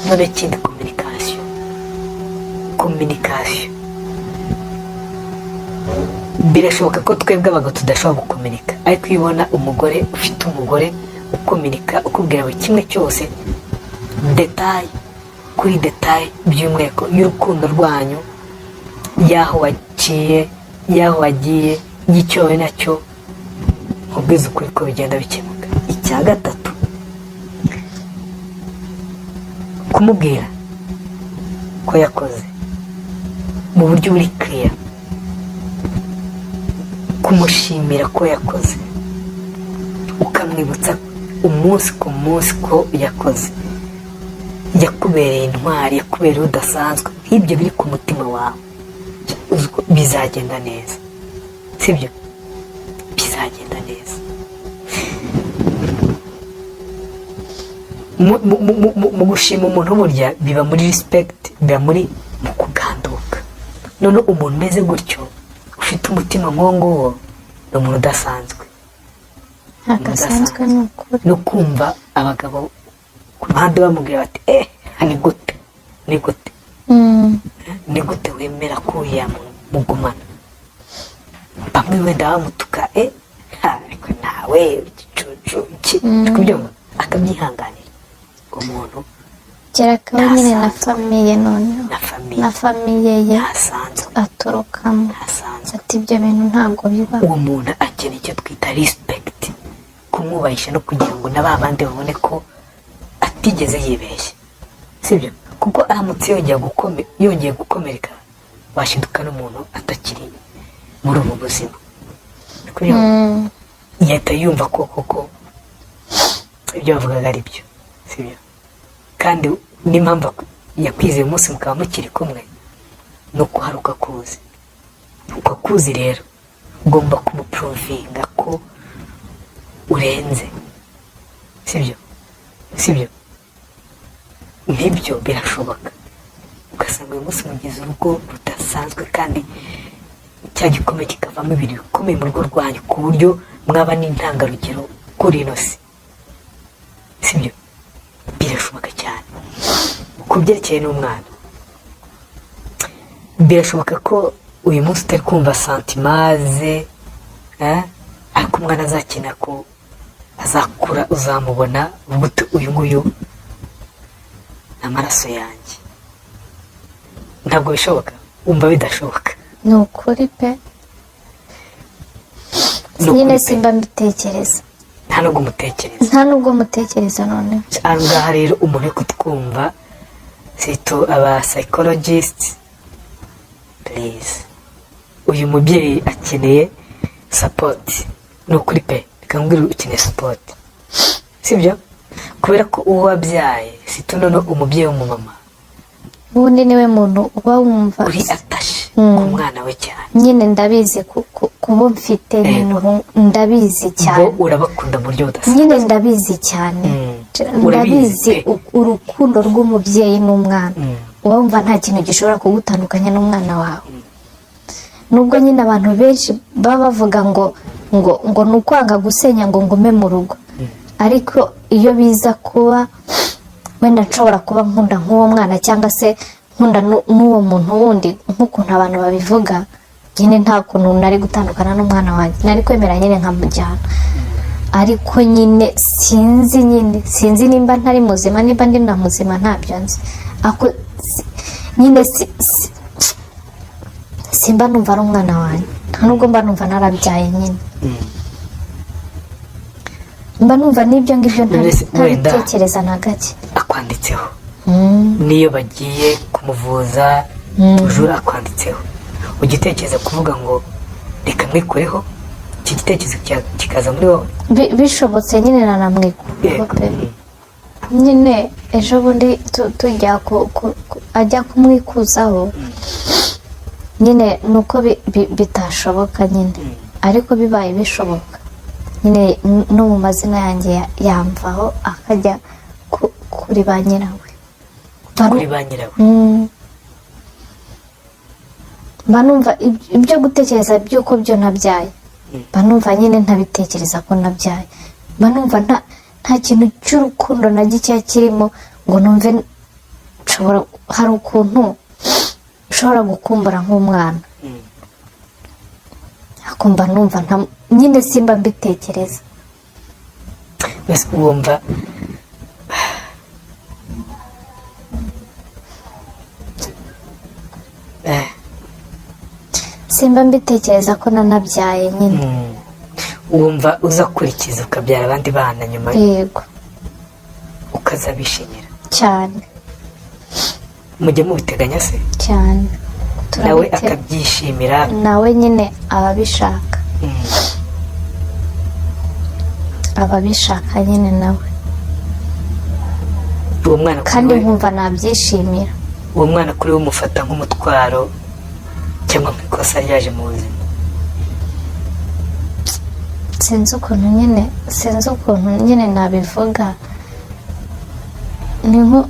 S2: None ikindi, communication. Communication, birashoboka ko twebwe abagabo tudashobora gukominika, ariko iyo ubona umugore, ufite umugore ukominika, ukubwira buri kimwe cyose, détail kuri détail, by'umwihariko y'urukundo rwanyu, y'aho waciye, y'aho wagiye, y'icyo wowe nacyo, nkubwiza ukuri ko bigenda bikemuka. Icya gatatu, kumubwira ko yakoze mu buryo buri kiriya, kumushimira ko yakoze, ukamwibutsa umunsi ku munsi ko yakoze, yakubereye intwari, yakubereye udasanzwe, nk'ibyo biri ku mutima wawe, uzi ko bizagenda neza, sibyo? Bizagenda neza. Mu gushima umuntu burya biba muri respect, biba muri mu kuganduka. None umuntu umeze gutyo, ufite umutima nk'uwo nguwo, ni umuntu udasanzwe.
S1: Ntabwo asanzwe, ni ukuri.
S2: No kumva abagabo ku ruhande bamubwira bati: "Eh, ni gute, ni gute, ni gute wemera ko uriya muntu mugumana?" Bamwe wenda bamutuka: "Eh, ha, ariko nawe igicucu iki?" Uri kubyumva, akabyihanganira umuntu.
S1: Kereka we nyine na famille noneho.
S2: Na famille.
S1: Na famille ye
S2: ntasanzwe.
S1: aturukamo.
S2: Ntasanzwe.
S1: Ati ibyo bintu ntabwo biba.
S2: Uwo muntu akeneye icyo twita respect, kumwubahisha no kugira ngo na ba bandi babone ko atigeze yibeshya, sibyo? Kuko aramutse yongeye gukomereka, washiduka n'umuntu atakiri Muri ubu buzima. Kubyumva? Yahita yumva ko koko ibyo bavugaga ari byo, sibyo? Kandi n'impamvu yakwizeye umunsi mukaba mukiri kumwe ni uko hari uko akuzi. Uko akuzi rero, ugomba kumuprovinga ko urenze, sibyo? Sibyo? Nibyo, birashoboka, ugasanga uyu munsi mugize urugo rudasanzwe, kandi cya gikombe kikavamo ibintu bikomeye mu rugo rwanyu, ku buryo mwaba n'intangarugero kuri ino si, sibyo? Birashoboka cyane. Ku byerekeye n'umwana, birashoboka ko uyu munsi utari kumva sentiments ze, ariko umwana azakina ko azakura, uzamubona uvuga uti: "Uyu nguyu ni amaraso yanjye." Ntabwo bishoboka? Wumva bidashoboka?
S1: Ni ukuri pe.
S2: Ni ukuri
S1: Nyine
S2: pe.
S1: simba mbitekereza.
S2: Nta nubwo umutekereza?
S1: Nta nubwo mutekereza noneho.
S2: Aha ngaha rero, umuntu uri kutwumva, surtout aba psychologist, please, uyu mubyeyi akeneye support. Ni ukuri pe, reka mbwira, ukeneye support, sibyo? Kubera ko uwo wabyaye, surtout noneho umubyeyi w'umumama,
S1: Ubundi niwe muntu uba wumva
S2: uri attaché ku mwana we cyane.
S1: Nyine ndabizi, kuba mfite ibintu ndabizi cyane.
S2: Bo urabakunda mu buryo budasanzwe.
S1: Nyine ndabizi cyane.
S2: Urabizi
S1: Ndabizi.
S2: pe.
S1: Urukundo rw'umubyeyi n'umwana, uba wumva nta kintu gishobora kugutandukanya n'umwana wawe, nubwo nyine abantu benshi baba bavuga ngo ni ukwanga gusenya, ngo ngume mu rugo. Ariko iyo biza kuba wenda nshobora kuba nkunda nk'uwo mwana, cyangwa se nkunda n'uwo muntu wundi nk'ukuntu abantu babivuga, nyine nta kuntu nari gutandukana n'umwana wanjye, nari kwemera nyine nkamujyana. Ariko nyine sinzi, nyine sinzi nimba ntari muzima, nimba ndi na muzima, ntabyo nzi. Ako nyine simba numva ari umwana wanjye, nta nubwo mba numva narabyaye. Nyine mba numva n'ibyo ngibyo
S2: None se wenda-
S1: ntabitekereza na gake.
S2: Akwanditseho, n'iyo bagiye kumuvuza tujura akwanditseho. Ujya utekereza kuvuga ngo reka mwikureho? Iki gitekerezo kikaza muri wowe?
S1: Bishobotse nyine nanamwikuraho pe. Nyine ejo bundi tujya ajya kumwikuzaho, nyine ni uko bitashoboka nyine. Ariko bibaye bishoboka nyine, no mu mazina yanjye yamvaho akajya kuri ba nyirawe.
S2: Kuri ba nyirawe?
S1: Mba numva ibyo gutekereza by'uko byo nabyaye, mba numva nyine ntabitekereza ko nabyaye. Mba numva nta kintu cy'urukundo na gikeya kirimo ngo numve nshobora, hari ukuntu ushobora gukumbura nk'umwana, akumva numva nyine simba mbitekereza.
S2: Mbese wumva
S1: Simba mbitekereza ko nanabyaye nyine.
S2: Wumva uzakurikiza ukabyara abandi bana nyuma,
S1: Yego.
S2: ukazabishimira?
S1: Cyane.
S2: Mujya mubiteganya se?
S1: Cyane.
S2: Nawe akabyishimira?
S1: Nawe nyine ababishaka. Ababishaka nyine nawe.
S2: Uwo mwana kuri
S1: Kandi
S2: we,
S1: nkumva nabyishimira.
S2: uwo mwana kuri we umufata nk'umutwaro cyangwa nk'ikosa ryaje mu buzima?
S1: Sinzi ukuntu nyine nabivuga, ni nko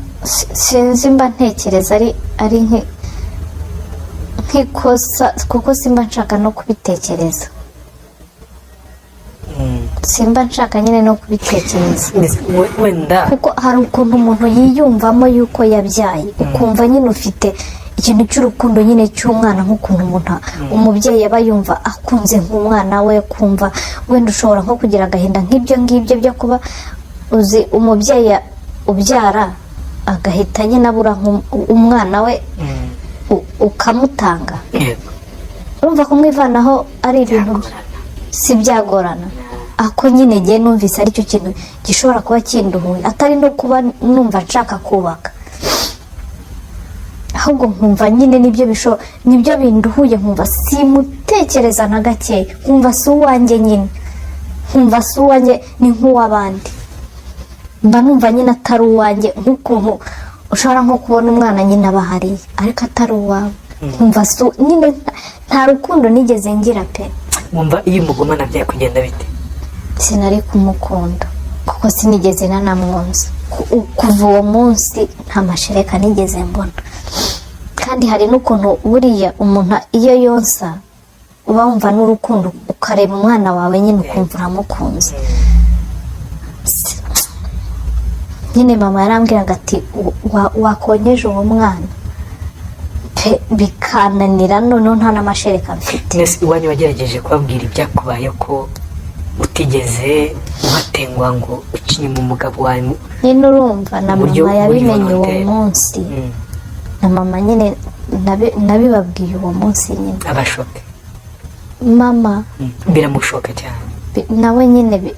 S1: sinzi, mba ntekereza ari nk'ikosa, kuko simba nshaka no kubitekereza. Simba nshaka nyine no kubitekereza.
S2: Mbese wenda
S1: Kuko hari ukuntu umuntu yiyumvamo yuko yabyaye, ukumva nyine ufite ikintu cy'urukundo nyine cy'umwana, nk'ukuntu umuntu, umubyeyi aba yumva akunze nk'umwana we, kumva wenda ushobora nko kugira agahinda nk'ibyo ngibyo byo kuba uzi umubyeyi ubyara agahita nyine abura umwana we, ukamutanga. Urumva kumwivanaho ari ibintu
S2: Byagorana.
S1: Si byagorana, ako nyine ngiye numvise aricyo kintu gishobora kuba kinduhuye, atari no kuba numva nshaka kubaka, ahubwo nkumva nyine nibyo nibyo binduhuye, nkumva simutekereza. Nkamutekereza na gakeya, nkumva si uwanjye nyine, nkumva si uwanjye, ni nk'uw'abandi. Mba numva nyine atari uwanjye, nk'ukuntu ushobora nko kubona umwana nyine aba ahariye ariko atari uwawe. Nkumva si nyine nta rukundo nigeze ngira pe.
S2: Wumva iyo umugumana byakugenda bite?
S1: Sinari kumukunda kuko sinigeze nanamwonsa. Kuva uwo munsi nta mashereka nigeze mbona. Kandi hari n'ukuntu buriya umuntu iyo yonsa uba wumva n'urukundo, ukareba umwana wawe nyine ukumva uramukunze. Nyine mama yarambwiraga ati: "Wakonkeje uwo mwana pe," bikananira. Noneho nta n'amashereka mfite.
S2: Mwese iwanyu wagerageje kubabwira ibyakubaye, ko utigeze ubatengwa ngo uce inyuma umugabo wawe?
S1: Nyine urumva na
S2: Uburyo
S1: mama yabimenye uwo
S2: volontaire.
S1: munsi. Na mama nyine nabibabwiye uwo munsi nyine.
S2: Abashoke?
S1: Mama.
S2: Biramushoka cyane.
S1: Nawe nyine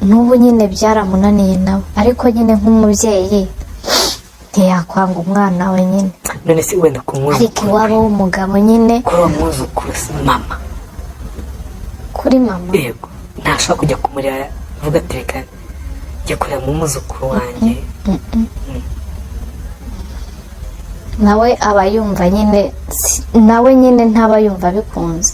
S1: n'ubu nyine byaramunaniye nawe, ariko nyine nk'umubyeyi ntiyakwanga umwana we nyine.
S2: None se wenda ku
S1: Ariko
S2: mwuzukuru?
S1: iwabo w'umugabo nyine.
S2: Kuri uwo mwuzukuru si mama?
S1: Kuri mama?
S2: Yego, ntashobora kujya kumureba avuga ati: "Reka njya kureba mu mwuzukuru wanjye"?
S1: Nawe aba yumva nyine nawe nyine ntaba yumva abikunze.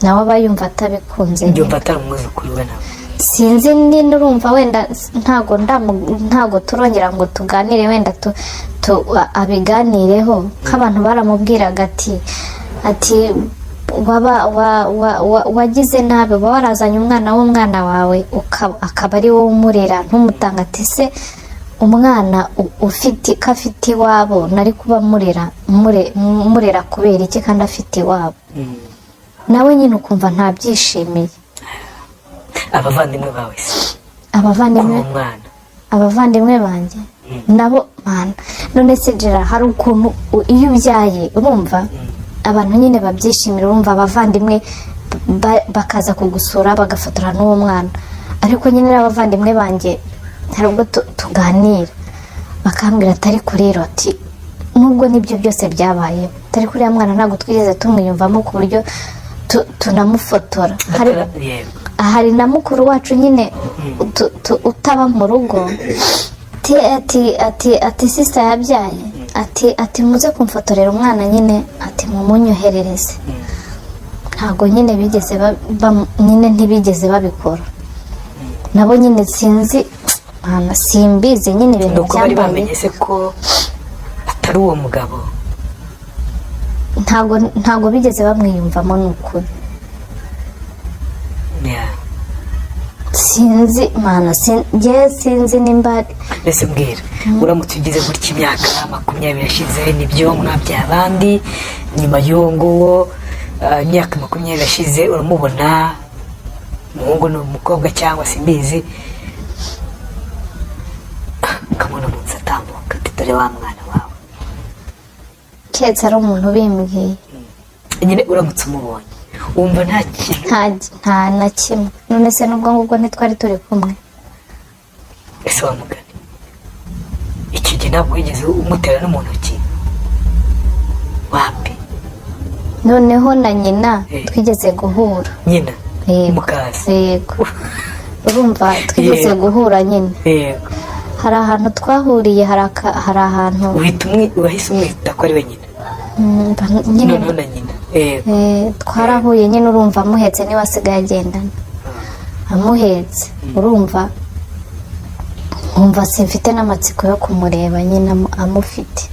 S1: Nawe aba yumva atabikunze nyine.
S2: Yumva atari umwuzukuru we nawe?
S1: Sinzi nyine, urumva wenda ntago ntago turongera ngo tuganire, wenda abiganireho nk'abantu baramubwiraga ati waba wagize nabi, uba warazanye umwana w'umwana wawe akaba ari wowe umurera, ntumutanga. Ati: "Se umwana ufite ko afite iwabo, nari kuba murera murera kubera iki kandi afite iwabo?" Nawe nyine ukumva ntabyishimiye.
S2: Abavandimwe bawe se kuri
S1: Abavandimwe?
S2: uwo mwana.
S1: Abavandimwe banjye nabo, mana, none se Gera, hari ukuntu iyo ubyaye urumva abantu nyine babyishimira, urumva abavandimwe bakaza kugusura, bagafotora n'uwo mwana. Ariko nyine n'abavandimwe banjye hari ubwo tuganira bakambwira ati: "Ariko rero," ati, "nubwo nibyo byose byabayeho, atari kuriya mwana ntabwo twigeze tumwiyumvamo ku buryo tunamufotora." Hari
S2: Yego.
S1: hari na mukuru wacu nyine utaba mu rugo, ati sister yabyaye, ati muze kumfotorera umwana nyine, ati mumunyoherereze. Ntabwo nyine bigeze nyine ntibigeze babikora nabo nyine. Sinzi mama, simbizi nyine ibintu
S2: Ni uko bari
S1: byambaye.
S2: bamenye se ko atari uwo mugabo?
S1: Ntabwo bigeze bamwiyumvamo, ni ukuri. Sinzi mana, njye sinzi nimba
S2: Mbese mbwira, uramutse ugize gutya imyaka 20 yashize, nibyo mwabyaye abandi nyuma y'uwo nguwo, imyaka 20 yashize, uramubona, umuhungu ni umukobwa cyangwa simbizi, ukamubona munsi atambuka, ati: "Dore wa mwana wawe."
S1: Keretse ari umuntu ubimbwiye.
S2: Nyine uramutse umubonye wumva nta kintu?
S1: Nta na kimwe. None se n'ubwo ngubwo ntitwari turi kumwe?
S2: Ese wa mugani, icyo gihe ntabwo wigeze umutera no mu ntoki, wapi?
S1: Noneho na nyina twigeze guhura.
S2: Nyina?
S1: Yego.
S2: Mukase?
S1: Yego, urumva twigeze guhura nyine. Hari ahantu twahuriye, hari ahantu.
S2: Wahise umwita ko ari we nyina?
S1: Nyine.
S2: Noneho na nyina, yego.
S1: Twarahuye nyine, urumva amuhetse, niwe asigaye agendana amuhetse. Urumva nkumva simfite n'amatsiko yo kumureba nyine amufite.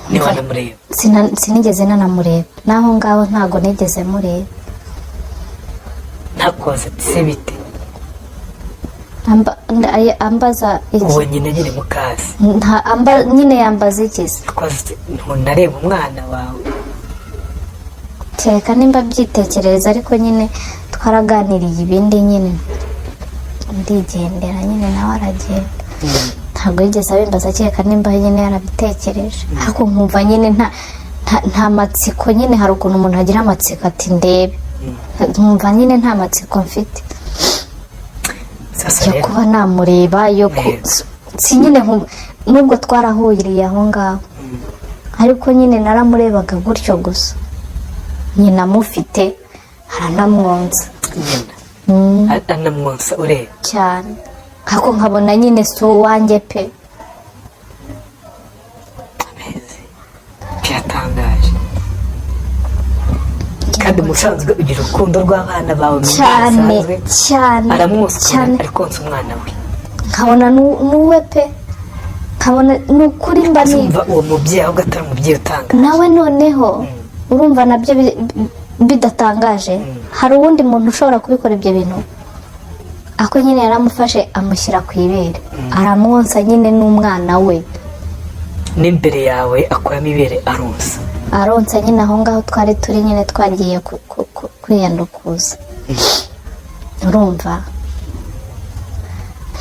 S2: Ntiwanamureba?
S1: Sinigeze nanamureba n'aho ngaho, ntago nigeze mureba.
S2: Ntakoze ati: "Se bite?"
S1: Ambaza iki?
S2: Uwo nyina nyine, mukase.
S1: Nyine yambaza iki se?
S2: Akoze ati: "Ntunareba umwana wawe?"
S1: Kereka nimba abyitekerereza, ariko nyine twaraganiriye ibindi nyine, ndigendera nyine, nawe aragenda. Ntabwo yigeze abimbaza, kereka nimba nyine yarabitekereje. Ariko nkumva nyine nta matsiko nyine. Hari ukuntu umuntu agira amatsiko ati: "Ndebe." Nkumva nyine nta matsiko mfite
S2: Sasa
S1: yo
S2: rero
S1: kuba namureba, yo ku si nyine nubwo twarahuriye aho ngaho, ariko nyine naramurebaga gutyo gusa. Nyina amufite, aranamwonsa.
S2: Nyina anamwonsa ureba?
S1: Cyane, ariko nkabona nyine si uwanjye pe.
S2: Amezi, biratangaje. Kandi musanzwe ugira urukundo rw'abana bawe mu buryo
S1: Cyane.
S2: busanzwe.
S1: Cyane.
S2: Aramwonsa,
S1: Cyane.
S2: ari konsa umwana we.
S1: Nkabona nuwe pe, nkabona ni ukuri mba ni
S2: Uzumva uwo mubyeyi ahubwo atari umubyeyi utanga.
S1: Nawe noneho urumva nabyo bidatangaje. Hari uwundi muntu ushobora kubikora ibyo bintu? Ako nyine yaramufashe, amushyira ku ibere, aramwonsa nyine n'umwana we.
S2: N'imbere yawe akuramo ibere aronsa?
S1: Aronsa nyine aho ngaho twari turi nyine, twagiye kwiyandukuza. Urumva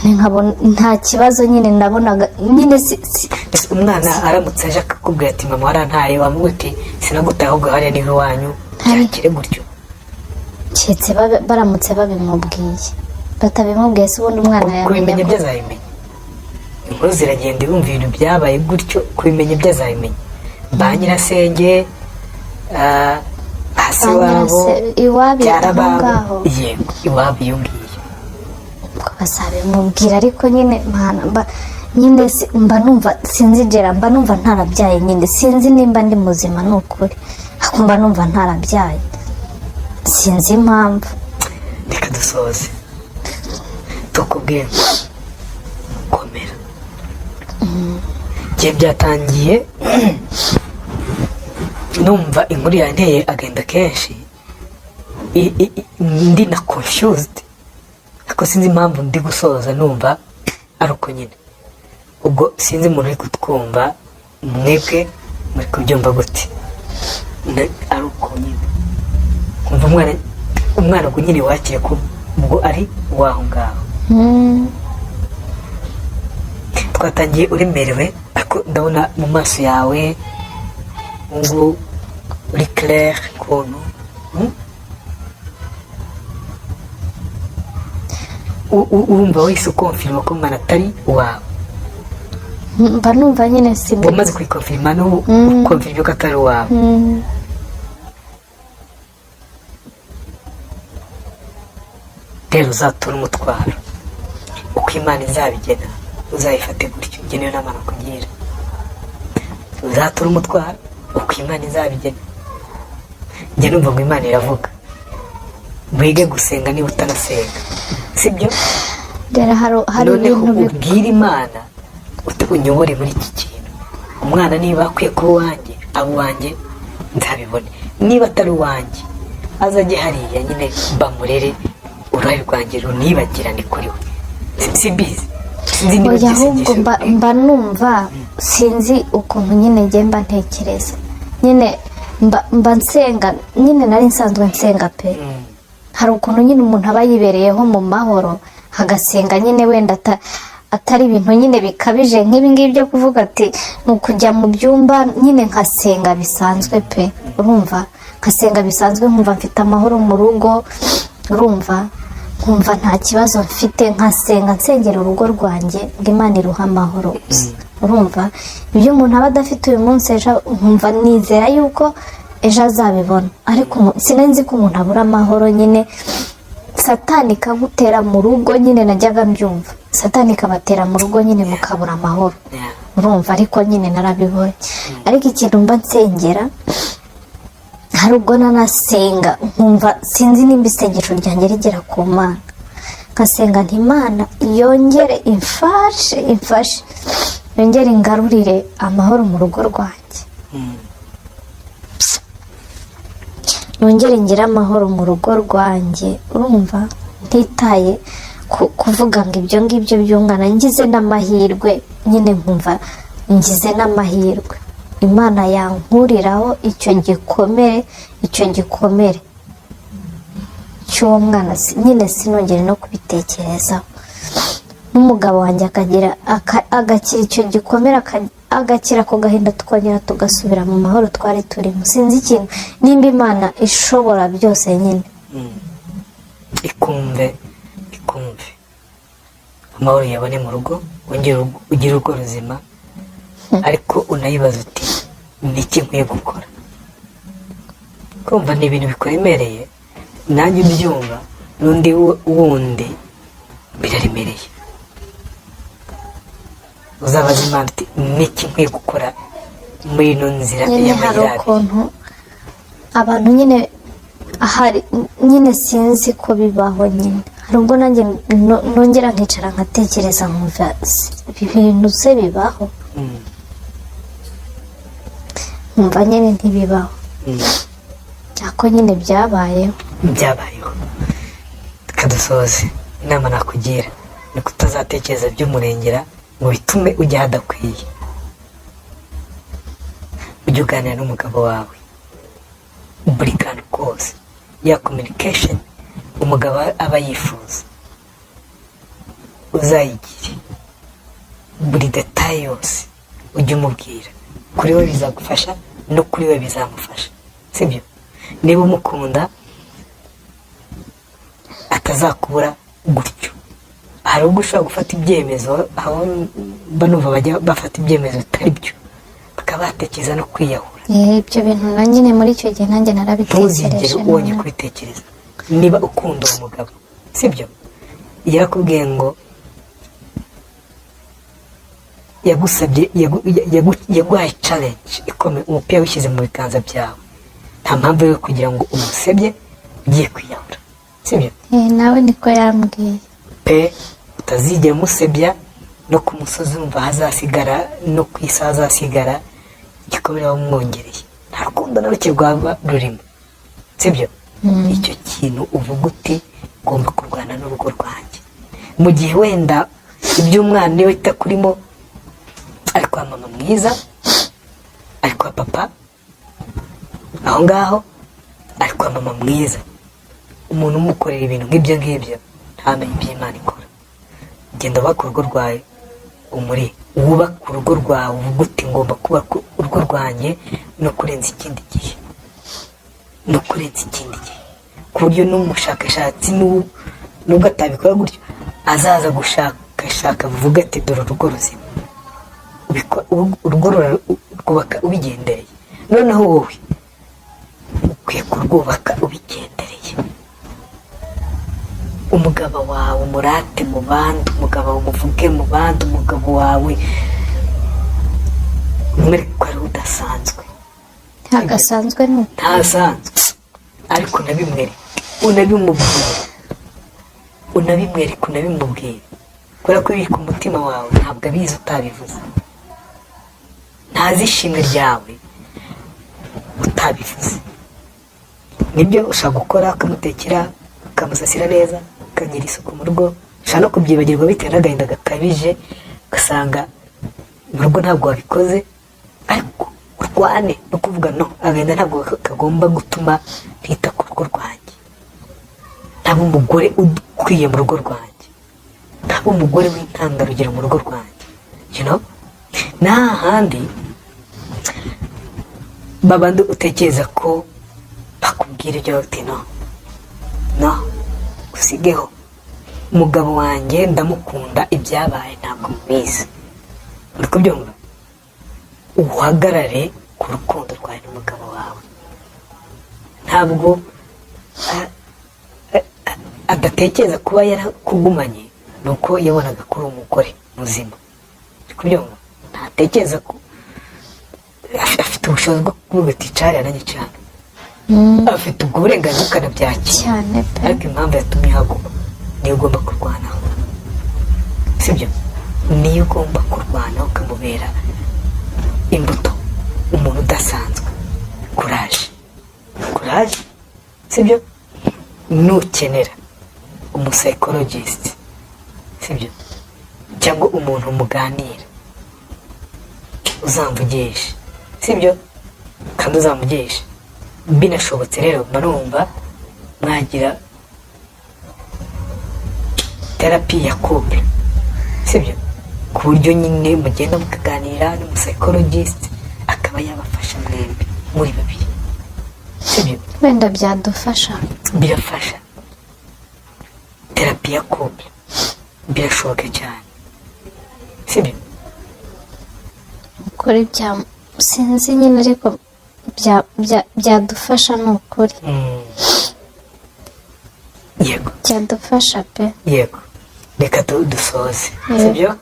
S1: nkabona nta kibazo nyine, nabonaga nyine
S2: Ese umwana aramutse aje akakubwira ati: "Mama warantaye", wamubwira uti: "Sinagutaye, ahubwo hariya niho iwanyu"? Byakire gutyo?
S1: Keretse baramutse babimubwiye. Batabimubwiye se ubundi umwana yamenya
S2: Kubimenya
S1: ko
S2: byo azabimenya. Inkuru ziragenda, ibumva ibintu byabaye gutyo, kubimenya byo azabimenya. Ba nyirasenge, ba se
S1: Ba
S2: wabo,
S1: iwabo
S2: byara
S1: aho
S2: babo.
S1: ngaho.
S2: Yego, iwabo iyo ngiyo.
S1: Ubwo bazabimubwira, ariko nyine mana, mba nyine mba numva sinzigera, mba numva ntarabyaye nyine. Sinzi nimba ndi muzima, ni ukuri, ariko mba numva ntarabyaye, sinzi impamvu.
S2: Reka dusoze tukubwiye ngo komera. Igihe byatangiye numva inkuru yanteye agahinda kenshi, ndi na confused, ariko sinzi impamvu ndi gusoza numva ari uko nyine. Ubwo sinzi umuntu uri kutwumva, mwebwe muri kubyumva gute? Ari uko nyine kumva umwana ubwo nyine wakire ko ubwo ari uwaho ngaho. Twatangiye uremerewe, ariko ndabona mu maso yawe ngo uri clair ukuntu, Urumva wese ukonfirima ko umwana atari uwawe?
S1: Mba numva nyine simbi.
S2: Wamaze kuyikonfirima n'ubu ukonfirima ko atari uwawe? Rero uzatura umutwaro, uko Imana izabigena uzayifate gutyo. Njye niyo nama nakugira: uzatura umutwaro uko Imana izabigena. Njye numva ngo Imana iravuga. Wige gusenga niba utanasenga, sibyo?
S1: Rero hari
S2: Noneho
S1: ibintu
S2: ubwire Imana uti: "Unyobore muri iki kintu. Umwana niba akwiye kuba uwanjye, aba uwanjye, nzabibone. Niba atari uwanjye, azajye hariya nyine bamurere, uruhare rwanjye runibagirane kuri we." Simbizi, sinzi niba
S1: Oya,
S2: iryo
S1: ahubwo
S2: sengesho-
S1: mba numva sinzi ukuntu nyine njye mba ntekereza nyine, mba nsenga nyine, nari nsanzwe nsenga pe. Hari ukuntu nyine umuntu aba yibereyeho mu mahoro, agasenga nyine, wenda atari ibintu nyine bikabije nk'ibi ngibi byo kuvuga ati ni ukujya mu byumba nyine, nkasenga bisanzwe pe. Urumva, nkasenga bisanzwe, nkumva mfite amahoro mu rugo, urumva, nkumva nta kibazo mfite, nkasenga nsengera urugo rwanjye ngo Imana iruhe amahoro gusa. Urumva, ibyo umuntu aba adafite uyu munsi, ejo nkumva nizera yuko ejo azabibona. Ariko sinari nzi ko umuntu abura amahoro nyine, Satani ikagutera mu rugo nyine. Najyaga mbyumva, Satani ikabatera mu rugo nyine, mukabura amahoro. Urumva, ariko nyine narabibonye. Ariko ikintu mba nsengera, hari ubwo nanasenga nkumva sinzi nimba isengesho ryanjye rigera ku Mana, nkasenga nti: "Imana yongere imfashe, imfashe, yongere ingarurire amahoro mu rugo rwanjye, nongere ngire amahoro mu rugo rwanjye." Urumva, ntitaye kuvuga ngo ibyo ngibyo by'umwana, ngize n'amahirwe nyine, nkumva ngize n'amahirwe, Imana yankuriraho icyo gikomere, icyo gikomere cy'uwo mwana, nyine sinongere no kubitekerezaho, n'umugabo wanjye akagira agakira icyo gikomere, agakira ako gahinda, tukongera tugasubira mu mahoro twari turimo. Sinzi ikintu nimba Imana ishobora byose nyine.
S2: Ikumve, ikumve, amahoro yabone mu rugo, wongere ugire urugo ruzima. Ariko unayibaza uti: "Ni iki nkwiye gukora?" Kumva ni ibintu bikuremereye, nanjye ubyumva n'undi wundi biraremereye. Uzabaza Imana uti: "Niki nkwiye gukora muri ino nzira
S1: Nyine hari
S2: y'amayira abiri?"
S1: ukuntu abantu nyine ahari nyine, sinzi ko bibaho nyine. Hari ubwo nanjye nongera nkicara nkatekereza, nkumva ibi bintu se bibaho? Nkumva nyine ntibibaho, ariko nyine byabayeho.
S2: Byabayeho. Reka dusoze. Inama nakugira ni kutazatekereza by'umurengera ngo bitume ujya ahadakwiye. Ujye uganira n'umugabo wawe buri kantu kose, ya communication umugabo aba yifuza uzayigire, buri détail yose ujye umubwira. Kuri we bizagufasha, no kuri we bizamufasha, sibyo? Niba umukunda, atazakubura gutyo. Hari ubwo ushobora gufata ibyemezo, aho mba numva bajya bafata ibyemezo bitari byo, bakaba batekereza no kwiyahura.
S1: Ibyo bintu na nyine muri icyo gihe nanjye
S2: Ntuzigere
S1: narabitekereje.
S2: wongeye kubitekereza niba ukunda uwo mugabo, sibyo? Yarakubwiye ngo yagusabye, yaguhaye challenge ikomeye, umupira wishyize mu biganza byawe. Nta mpamvu yo kugira ngo umusebye ugiye kwiyahura, sibyo?
S1: Nawe niko yambwiye.
S2: Pe, utazigera umusebya, no ku musozi wumva hazasigara, no ku isi hazasigara igikomere wamwongereye. Nta rukundo na ruke rwaba rurimo, sibyo? Icyo kintu uvuga uti: "Ngomba kurwana n'urugo rwanjye." Mu gihe wenda iby'umwana niwe itakurimo, ari kwa mama mwiza, ari kwa papa, aho ngaho ari kwa mama mwiza, umuntu umukorera ibintu nk'ibyo ngibyo ntamenye ibyo Imana ikora. Genda wubake urugo rwawe, umuri wubake urugo rwawe, uvuga uti: "Ngomba kubaka urugo rwanjye no kurenza ikindi gihe, no kurenza ikindi gihe," ku buryo n'umushakashatsi nubwo atabikora gutyo, azaza gushakashaka avuga ati: "Dore urugo ruzima." Urugo rwubaka ubigendereye. Noneho wowe ukwiye kurwubaka ubigendereye. Umugabo wawe umurate mu bandi, umugabo wawe umuvuge mu bandi, umugabo wawe umwereke ko ari udasanzwe.
S1: Ntabwo asanzwe ni uko.
S2: Ntasanzwe, ariko unabimwereke, unabimubwire, unabimwereke, unabimubwire, kubera ko biri ku mutima wawe. Ntabwo abizi utabivuze, ntazi ishimwe ryawe utabivuze. Nibyo ushobora gukora, ukamutekera, ukamusasira neza, ukagira isuku mu rugo. Ushobora no kubyibagirwa bitewe n'agahinda gakabije, ugasanga mu rugo ntabwo wabikoze. Ariko urwane no kuvuga: "No, agahinda ntabwo kagomba gutuma ntita ku rugo rwanjye. Ntabwo umugore ukwiye mu rugo rwanjye, ntabwo umugore w'intangarugero mu rugo rwanjye." You know? Nta handi babandi utekereza ko bakubwira ibyo, bati: "No, no, usigeho umugabo wanjye, ndamukunda, ibyabaye ntabwo mubizi." Uri kubyumva? Uhagarare ku rukundo rwawe n'umugabo wawe. Ntabwo adatekereza kuba yarakugumanye ni uko yabonaga ko uri umugore muzima. Uri kubyumva? Ntatekereza ko afite ubushobozi bwo kuvuga ati: "Cariya nanjye cyane." Afite ubwo burenganzira, ukanabyakira.
S1: Cyane pe.
S2: Ariko impamvu yatumye uhaguma niyo ugomba kurwanaho, sibyo? Niyo ugomba kurwanaho, ukamubera imbuto, umuntu udasanzwe. Courage, courage, sibyo? Nukenera umupsychologist, sibyo, cyangwa umuntu muganira, uzamvugishe, sibyo? Kandi uzamvugishe binashobotse. Rero mba numva mwagira thérapie ya couple, sibyo? Ku buryo nyine mugenda mukaganira n'umupsychologist, akaba yabafasha mwembi muri babiri, sibyo?
S1: Wenda byadufasha.
S2: Birafasha, thérapie ya couple birashoboka cyane, sibyo?
S1: Ukuri bya sinzi nyine, ariko Byadufasha ni ukuri.
S2: Yego.
S1: Byadufasha pe.
S2: Yego, reka dusoze.
S1: Yego.
S2: Sibyo.